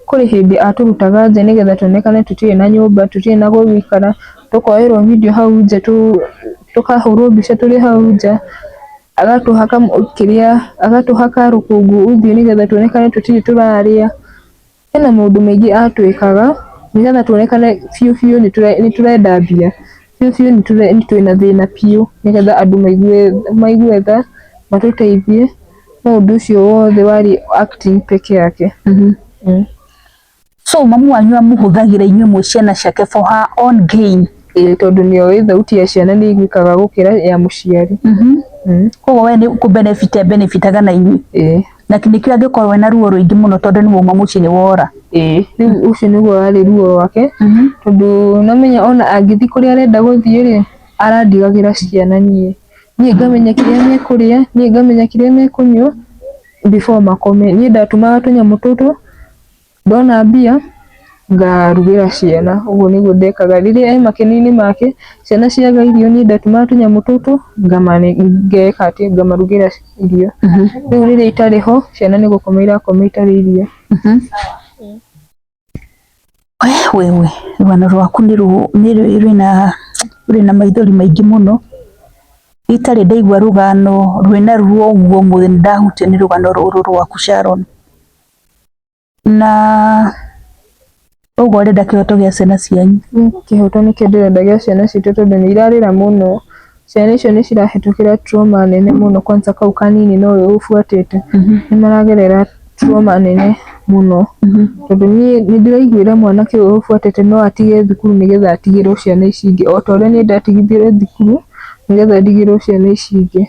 kũrĩ hĩndĩ atũrutaga nja nĩgetha tuonekane tũtirĩ na nyũmba, tũtirĩ na gwa gũikara, tũkoerwo video hau nja, tũkahũrwo mbica tũrĩ hau nja, agatũhaka kĩrĩa, agatũhaka rũkũngũ ũthiũ nĩgetha tuonekane tũtirĩ tũrarĩa. Hena maũndũ maingĩ atwĩkaga nĩgetha tuonekane biũ biũ nĩ tũrenda mbia, biũ biũ twĩna thĩna biũ nĩgetha andũ maigue tha matũteithie, no ũndũ ũcio wothe warĩ acting peke yake. So mamu wanyu amũhũthagĩra inyuĩ mwĩ ciana ciake for her own gain? Ĩĩ tondũ nĩ oĩ thauti ya ciana nĩ ĩiguĩkaga gũkĩra ya mũciari. Koguo we nĩ kũ benefit benefitaga na inyuĩ? Ĩĩ. Na nĩkĩo angĩkorwo ena ruo rũingĩ mũno tondũ nĩ wauma mũciĩ nĩ wora. Ĩĩ, rĩu ũcio nĩguo warĩ ruo rwake, tondũ nĩũramenya ona angĩthiĩ kũrĩa arenda gũthiĩ rĩ, arandigagĩra ciana niĩ. Niĩ ngamenya kĩrĩa mekũrĩa, niĩ ngamenya kĩrĩa mekũnyua before makome. Niĩ ndatũmaga tũnyamũ tũtũ, ndona mbia ngarugĩra ciana, ũguo nĩguo ndekaga. Rĩrĩa e makeno-inĩ make, ciana ciaga irio niĩ ndatũmaga tũnyamũ tũtũ ngeka atĩ, ngamarugĩra irio. Rĩu rĩrĩa itarĩ ho, ciana nĩ gũkoma irakoma itarĩ irio. Wewe rũgano rwaku nĩ rwĩna maithori maingĩ mũno, itarĩ ndaigua rũgano rwĩna ruo ũguo ũmũthĩ nĩ ndahutio nĩ rũgano rũrũ rwaku Sharon. Na ũguo ũrenda kĩhoto gĩa ciana cianyu? Kĩhoto nĩkĩo ndĩrenda gĩa ciana citũ tondũ nĩ irarĩra mũno. Ciana icio nĩ cirahĩtũkĩra trauma nene mũno kwanza kau kanini nowe ũbuatĩte. Nĩ maragerera trauma nene mũno. Tondũ niĩ nĩ ndĩraiguĩra mwanake ũyũ ũbuatĩte no atige thukuru nĩgetha atigĩrwo ciana ici ingĩ. O ta ũrĩa niĩ ndatigithirio thukuru nĩgetha ndigĩrwo ciana ici ingĩ.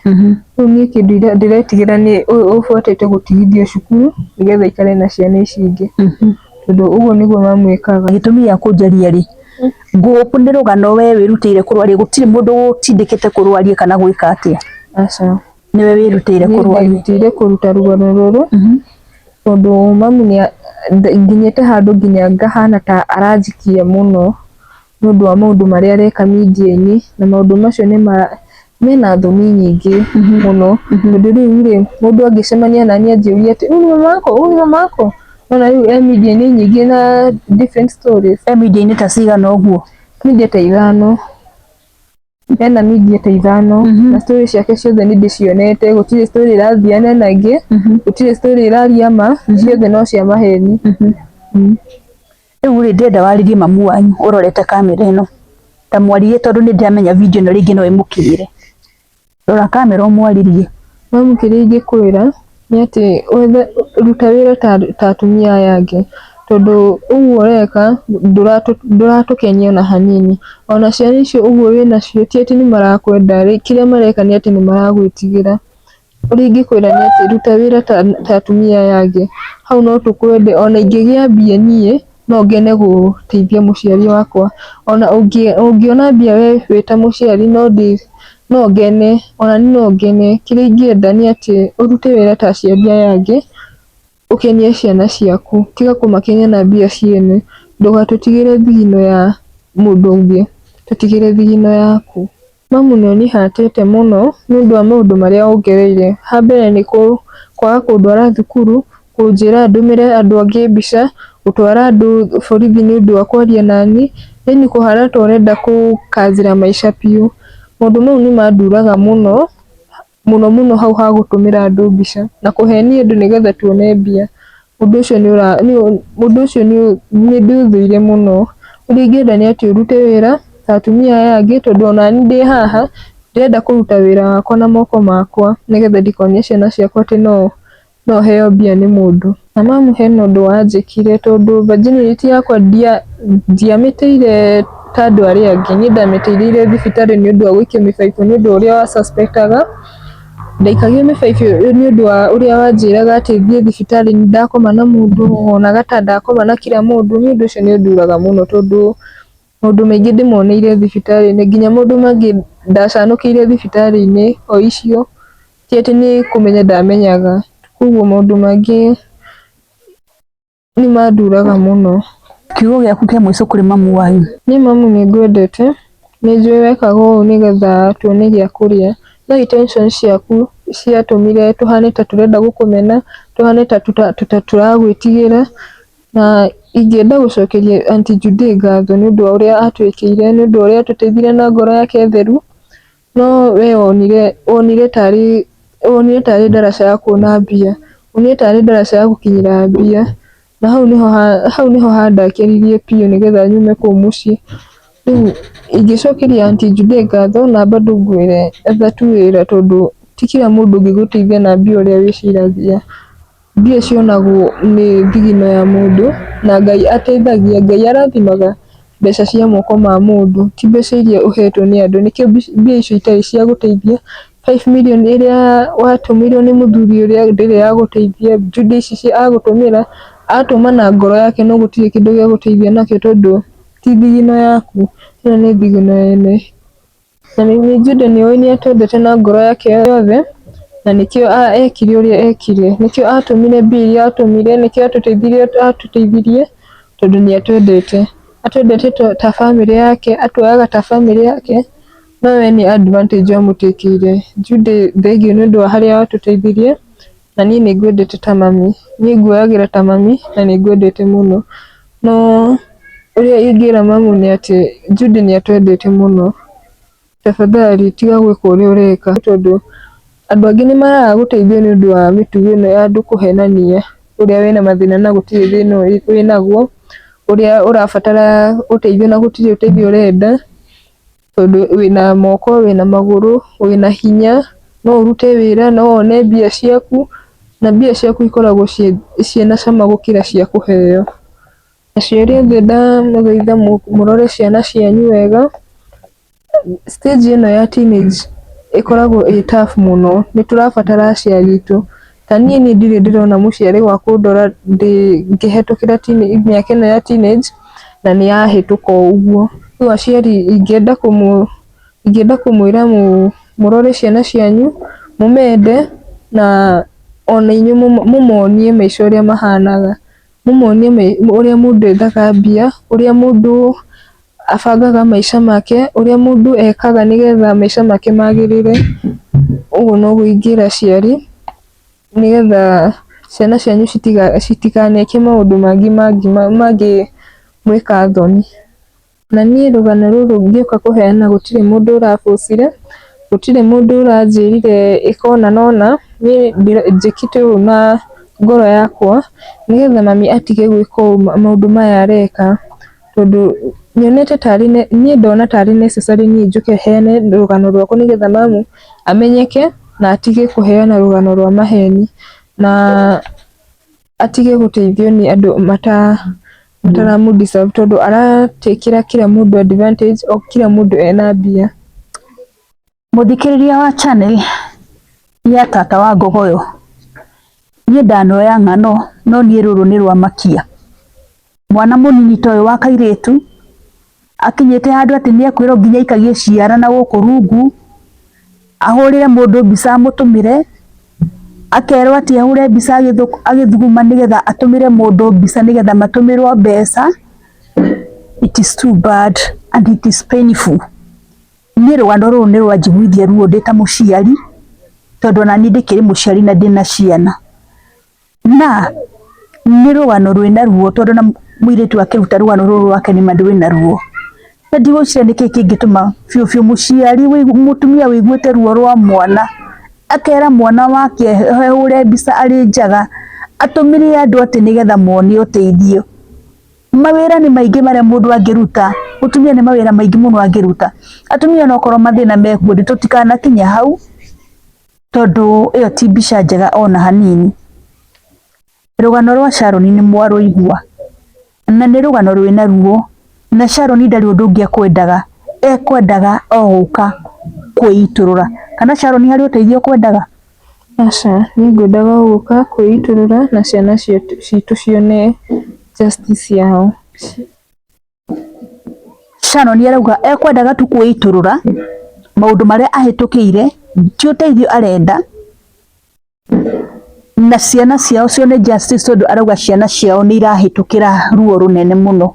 Rĩu niĩ kĩndũ ndĩretigĩra nĩ ũyũ ũbuatĩte gũtigithio cukuru nĩgetha aikare na ciana ici ingĩ. Tondũ ũguo nĩguo mamwĩkaga. Gĩtũmi gĩa kũnjaria rĩ, ngũkũ nĩ rũgano we wĩrutĩire kũrwaria, gũtirĩ mũndũ ũgũtindĩkĩte kũrwaria kana gwĩka atĩa? Aca. Nĩwe wĩrutĩire kũrwaria? Nĩndĩrutĩire kũruta rũgano rũrũ tondũ mamu nĩ nginyĩte handũ nginya ngahana ta aranjikia mũno nĩ ũndũ wa maũndũ marĩa areka media-inĩ na maũndũ macio nĩ ma mena thoni nyingĩ mũno tondũ rĩu rĩ, mũndũ angĩcemania naniĩ anjũrie atĩ ũyũ nĩ mama wako, ũyũ nĩ mama wako, nĩwona rĩu e media-inĩ nyingĩ na different stories. E media-inĩ ta cigana ũguo? Media ta ithano. Ena media ta ithano na story ciake ciothe nĩ ndĩcionete, gũtirĩ story ĩrathiana na ĩngĩ, gũtirĩ story ĩraria ma, ciothe no cia maheni. Rĩu rĩ, ndĩrenda warĩrie mamu wanyu ũrorete kamera ĩno, ta mwarĩrie tondũ nĩ ndĩramenya video ĩno rĩngĩ no ĩmũkinyĩre. Rora kamera ũmwarĩrie. Mamu kĩrĩa ingĩkwĩra nĩ atĩ wethe ruta wĩra ta atumia aya angĩ, tondũ ũguo ũreka ndũratũkenia ona hanini. Ona ciana icio ũguo wĩnacio ti atĩ nĩ marakwenda kĩrĩa mareka nĩ atĩ nĩ maragwĩtigĩra. Ũrĩa ingĩkwĩra nĩ atĩ ruta wĩra ta atumia aya angĩ, hau no tũkwende ona ingĩgĩa mbia niĩ no ngene gũteithia mũciari wakwa. Ona ũngĩona mbia we wĩ ta mũciari no ngene, ona niĩ no ngene. Kĩrĩa ingĩenda nĩ atĩ ũrute wĩra ta aciari aya angĩ, ũkenie ciana ciaku, tiga kũmakenia na mbia ciene. Ndũgatũtigĩre thigino ya mũndũ ũngĩ, tũtigĩre thigino yaku. Mamu nĩ ũnyihatĩte mũno nĩ ũndũ wa maũndũ marĩa ũngereire. Ha mbere nĩ kwaga kũndwara thukuru, kũnjĩra ndũmĩre andũ angĩ mbica, gũtwara andũ borithi nĩ ũndũ wa kwaria nani, yaani kũhana ta ũrenda kũkanjĩra maica biũ. Maũndũ mau nĩ manduraga mũno, mũno mũno hau ha gũtũmĩra andũ mbica na kũhenia andũ nĩgetha tuone mbia. Ũndũ ũcio nĩ ũra ũndũ ũcio nĩ ndĩũthũire mũno. Ũrĩa ingĩenda nĩ atĩ ũrute wĩra ta atumia aya angĩ tondũ onani ndĩ haha ndĩrenda kũruta wĩra wakwa na moko makwa nĩgetha ndikonie ciana ciakwa atĩ no no heo mbia nĩ mũndũ. Na mamu hena ũndũ wanjĩkire tondũ virginity yakwa ndiamĩteire ta andũ arĩa angĩ, niĩ ndamĩteithĩire thibitarĩ nĩ ũndũ wa gũikio mĩbaibũ nĩ ũndũ wa ũrĩa wa suspect aga. Ndaikagio mĩbaibũ nĩ ũndũ wa ũrĩa wanjĩraga atĩ thiĩ thibitarĩ nĩ ndakoma na mũndũ, wonaga ta ndakoma na kila mũndũ, niĩ ũndũ ũcio nĩ ũnduraga mũno tondũ maũndũ maingĩ ndĩmoneire thibitarĩ-inĩ, nginya maũndũ mangĩ ndacanũkĩire thibitarĩ-inĩ o icio, ti atĩ nĩ kũmenya ndamenyaga, koguo maũndũ mangĩ nĩ manduraga mũno. Kiugo gĩaku kĩa mũico kũrĩ mamu wanyu? Niĩ mamu nĩ ngwendete, nĩ njũĩ wekaga ũũ nĩgetha tuone gĩa kũrĩa, no intention ciaku ciatũmire tũhane ta tũrenda gũkũmena, tũhane ta tũragwĩtigĩra, na ingĩenda gũcokeria Aunty Judy ngatho nĩ ũndũ wa ũrĩa atwĩkĩire, nĩ ũndũ wa ũrĩa atũteithirie na ngoro yake theru, no we wonire wonire tarĩ wonire tarĩ ndaraca ya kuona mbia, wonire tarĩ ndaraca ya gũkinyĩra mbia, na hau nĩho hau nĩho handakĩririe biũ nĩgetha nyume kũu mũciĩ. Rĩu ingĩcokeria Aunty Judy ngatho na bado ngwĩre etha tu wĩra tondũ ti kila mũndũ ũngĩgũteithia na mbia ũrĩa wĩciragia. Mbia cionagwo nĩ thigino ya mũndũ na Ngai ateithagia, Ngai arathimaga mbeca cia moko ma mũndũ ti mbeca iria ũhetwo nĩ andũ, nĩkĩo mbia icio itarĩ cia gũteithia, 5 million ĩrĩa watũmĩirwo nĩ mũthuri ũrĩa ndĩrĩ ya gũteithia, Judy ici agũtũmĩra, atũma na ngoro yake no gũtirĩ kĩndũ gĩa gũteithia nakĩo tondũ ti thigino yaku, ĩno nĩ thigino yene. Na nĩ Jude nĩ ũĩ nĩ atwendete na ngoro yake yothe na nĩkĩo ekire ũrĩa ekire, nĩkĩo atũmire mbia iria atũmire, nĩkĩo atũteithirie atũteithirie tondũ nĩ atwendete. Atwendete ta bamĩrĩ yake, atuoyaga ta bamĩrĩ yake, no we nĩ advantage wamũtĩkĩire. Jude thengiũ nĩ ũndũ wa harĩa watũteithirie, na niĩ nĩ ngwendete ta mami, niĩ nguoyagĩra ta mami na nĩ ngwendete mũno. No ũrĩa ingĩra mamu nĩ atĩ Judy nĩ atwendete mũno, tafadhali tiga gwĩka ũrĩa ũreka tondũ andũ angĩ nĩ maraga gũteithio nĩ ũndũ wa mĩtugo ĩno ya andũ kũhenania ũrĩa wĩna mathĩna na gũtirĩ thĩna wĩnaguo, ũrĩa ũrabatara ũteithio na gũtirĩ ũteithio ũrenda, tondũ wĩna moko, wĩna magũrũ, wĩna hinya, no ũrute wĩra, no wone mbia ciaku, na mbia ciaku ikoragwo ciĩna cama gũkĩra cia kũheo. Aciari othe ndamũthaitha mũrore ciana cianyu wega, stage ĩno ya teenage ĩkoragwo ĩ tough mũno, nĩ tũrabatara aciari aitũ. Ta niĩ niĩ ndirĩ ndĩrona mũciari wa kũndora ndĩ ngĩhetũkĩra mĩaka ĩno ya teenage na nĩ yahĩtũka o ũguo. Rĩu aciari ingĩenda ingĩenda kũmwĩra mũrore ciana cianyu, mũmende na ona inyuĩ mũmonie maica ũrĩa mahanaga. Mũmonie ũrĩa mũndũ ethaga mbia, ũrĩa mũndũ abangaga maica make, ũrĩa mũndũ ekaga nĩgetha maica make magĩrĩre. Ũguo noguo ingĩra aciari nĩgetha ciana cianyu citikaneke maũndũ mangĩ mangĩmwĩka thoni. Na niĩ rũgano rũrũ ngĩũka kũheana gũtirĩ mũndũ ũrabũcire, gũtirĩ mũndũ ũranjĩrire ĩka ũna na ũna, niĩ njĩkĩte ũũ na ngoro yakwa nĩgetha mami atige gwĩka ũũ maũndũ maya areka, tondũ nyonete tarĩ niĩ ndona tarĩ necessary niĩ njũke heane rũgano rwakwa nĩgetha mamu amenyeke na atige kũheana rũgano rwa maheni na atige gũteithio nĩ andũ mataramũ deserve tondũ aratekĩra kila mũndũ advantage o kila mũndũ ena mbia. Mũthikĩrĩria wa channel ya tata wa Ngogoyo, niĩ ndanoya ng'ano no niĩ rũrũ nĩ rwa makia. Mwana mũnini ta ũyũ wa kairĩtu akinyĩte handũ atĩ nĩ ekwĩrwo nginya aikagie ciara na gũkũ rungu, ahũrĩre mũndũ mbica amũtũmĩre, akerwo atĩ ahũre mbica agĩthuguma nĩgetha atũmĩre mũndũ mbica nĩgetha matũmĩrwo mbeca. It is too bad and it is painful. Niĩ rũgano rũrũ nĩ rwanjiguithia ruo ndĩ ta mũciari, tondũ ona niĩ ndĩkĩrĩ mũciari na ndĩna ciana. Na nĩ rũgano rwĩna ruo tondũ na mũirĩtu akĩruta rũgano rũrũ rwake nĩ ma rwĩna ruo. Na ndigwĩciria nĩkĩ kĩngĩtũma biũ biũ mũciari mũtumia wĩiguĩte ruo rwa mwana akera mwana wake ehũre mbica arĩ njaga atũmĩre andũ atĩ nĩgetha mone ũteithio. Mawĩra nĩ maingĩ marĩa mũndũ angĩruta, mũtumia nĩ mawĩra maingĩ mũno angĩruta. Atumia onokorwo mathĩna mekuo tũtikanakinye hau tondũ ĩyo ti mbica njega ona hanini. Rũgano rwa Sharon nĩ mwarũigua na nĩ rũgano rwĩna ruo na Sharon ndarĩ ũndũ ũngĩ ekwendaga, ekwendaga o gũka kwĩitũrũra. Kana Sharon harĩ ũteithio ũkwendaga? Aca, niĩ ngwendaga o gũka kwĩitũrũra na ciana citũ cione justice yao. Sharon arauga ekwendaga tu kwĩitũrũra maũndũ marĩa ahĩtũkĩire ti ũteithio arenda na ciana ciao cione justice tondũ arauga ciana ciao nĩ irahĩtũkĩra ruo rũnene mũno.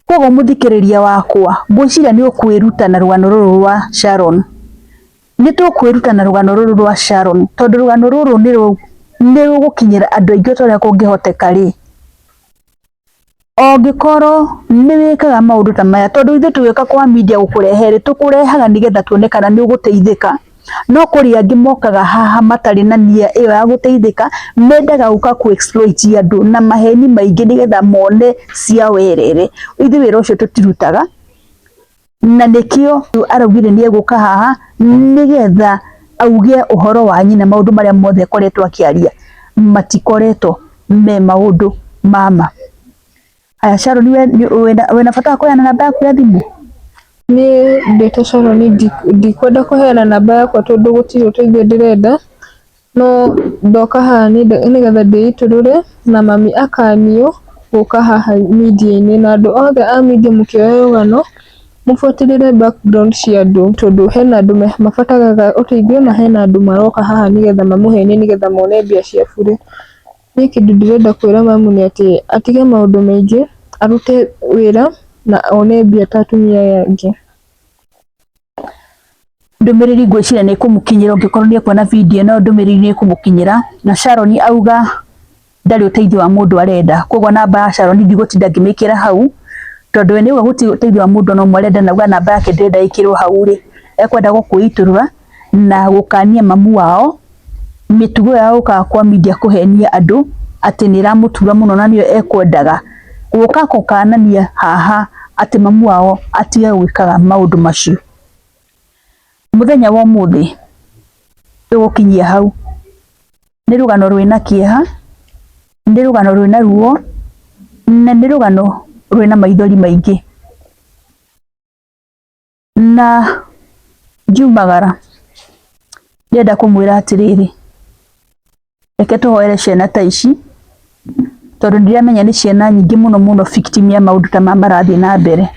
Koguo mũthikĩrĩria wakwa ngwĩciria nĩ ũkwĩruta na rũgano rũrũ rwa Sharon. Nĩ tũkwĩruta na rũgano rũrũ rwa Sharon tondũ rũgano rũrũ nĩ rũgũkinyĩra andũ aingĩ ta ũrĩa kũngĩhoteka rĩ. Ũngĩkorwo nĩ wĩkaga maũndũ ta maya tondũ ithuĩ tũgĩũka kwa media gũkũrehe rĩ, tũkũrehaga nĩgetha tuone kana nĩ ũgũteithĩka. No kũrĩ angĩ mokaga haha matarĩ na nia ĩyo ya gũteithĩka, mendaga gũka kũ exploit andũ na maheni maingĩ nĩgetha mone cia werere. Ithuĩ wĩra ũcio tũtirutaga na nĩkĩo araugire nĩ egũka haha nĩgetha auge ũhoro wa nyina maũndũ marĩa mothe akoretwo akĩaria matikoretwo me maũndũ ma ma. Aya Sharon we wĩna bata wa kũheana namba yaku ya thimũ? Niĩ ndĩ ta Sharon ndikwenda kũheana namba yakwa tondũ gũtirĩ ũteithio ndĩrenda, no ndoka haha nĩgetha ndĩitũrũre na mami akanio gũka haha media-inĩ na andũ othe a media mũkĩoya rũgano mũbuatĩrĩre background cia andũ tondũ hena andũ mabataraga ũteithio na hena andũ maroka haha nĩgetha mamũhenie nĩgetha mone mbia cia bure. Niĩ kĩndũ ndĩrenda kwĩra mamu nĩ atĩ atige maũndũ maingĩ, arute wĩra na one mbia ta atumia aya angĩ. Ndũmĩrĩri ngwĩciria nĩ ĩkũmũkinyĩra ũngĩkorwo nĩ ekuona video ĩno ndũmĩrĩri nĩ ĩkũmũkinyĩra na Sharon auga ndarĩ ũteithio wa mũndũ arenda koguo namba ya Sharon ndigũtinda ngĩmĩkĩra hau tondũ we nĩauga gũtirĩ ũteithio wa mũndũ ona ũmwe arenda na auga namba yake ndĩrenda ĩkĩrwo hau rĩ ekwenda gũkwĩitũrũra na gũkania mamu wao mĩtugo ya gũkaga kwa media kũhenia andũ atĩ nĩ ĩramũtura mũno na nĩyo ekwendaga gũka gũkanania haha atĩ mamu wao atige gwĩkaga maũndũ macio. Mũthenya wa ũmũthĩ tũgũkinyia hau. Nĩ rũgano rwĩna kĩeha, nĩ rũgano rwĩna ruo, na nĩ rũgano rwĩna maithori maingĩ. Na ngiumagara ndĩrenda kũmwĩra atĩrĩrĩ, reke tũhoere ciana ta ici tondũ nĩndĩramenya nĩ ciana nyingĩ mũno mũno victim ya maũndũ ta maya marathiĩ na mbere.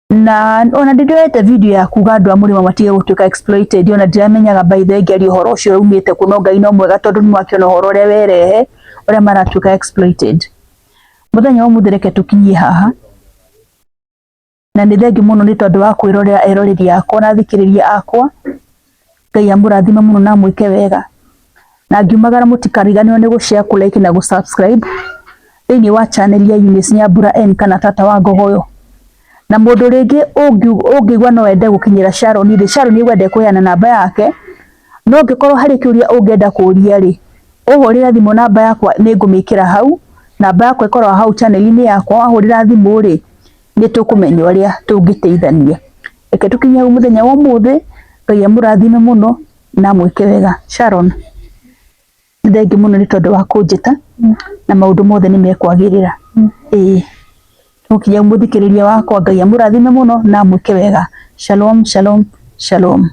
Na ona ndĩndĩroete video ya kuga andũ a mũrĩmo matige gũtuĩka exploited ona ndiramenyaga by the way ngĩaria ũhoro ũcio umĩte kũ no Ngai no mwega tondũ nĩ mwakĩona ũhoro ũrĩa werehe ũrĩa maratuĩka exploited. Mũthenya wa ũmũthĩ reke tũkinyie haha na nĩ thengiũ mũno nĩ tondũ wa kwĩrorera eroreri akwa na athikĩrĩria akwa. Ngai amũrathime mũno na amwĩke wega. Na ngiumagara mũtikariganĩrwo nĩ gũ share, kũ like na gũ subscribe thĩinĩ wa channel ya Eunice Nyambura N kana Tata wa Ngogoyo. Na mũndũ rĩngĩ ũngĩigua no ende gũkinyĩra Sharon rĩ, Sharon nĩ kũheana namba yake, no ũngĩkorwo harĩ kĩũria ũngĩenda kũria rĩ, ũhũrĩre thimũ namba yakwa nĩ ngũmĩkĩra hau, namba yakwa ĩkoragwo hau channel-inĩ yakwa, wahũrĩra thimũ rĩ, nĩ tũkũmenya ũrĩa tũngĩteithania. Reke tũkinye hau mũthenya wa ũmũthĩ, Ngai amũrathime mũno na amwĩke wega. Sharon, nĩ thengiũ mũno nĩ tondũ wa kũnjĩta na maũndũ mothe nĩ mekwagĩrĩra. Ĩĩ tũgũkinya mũthikĩrĩria wakwa, Ngai amũrathime mũno na amwĩke wega. Shalom, shalom, shalom.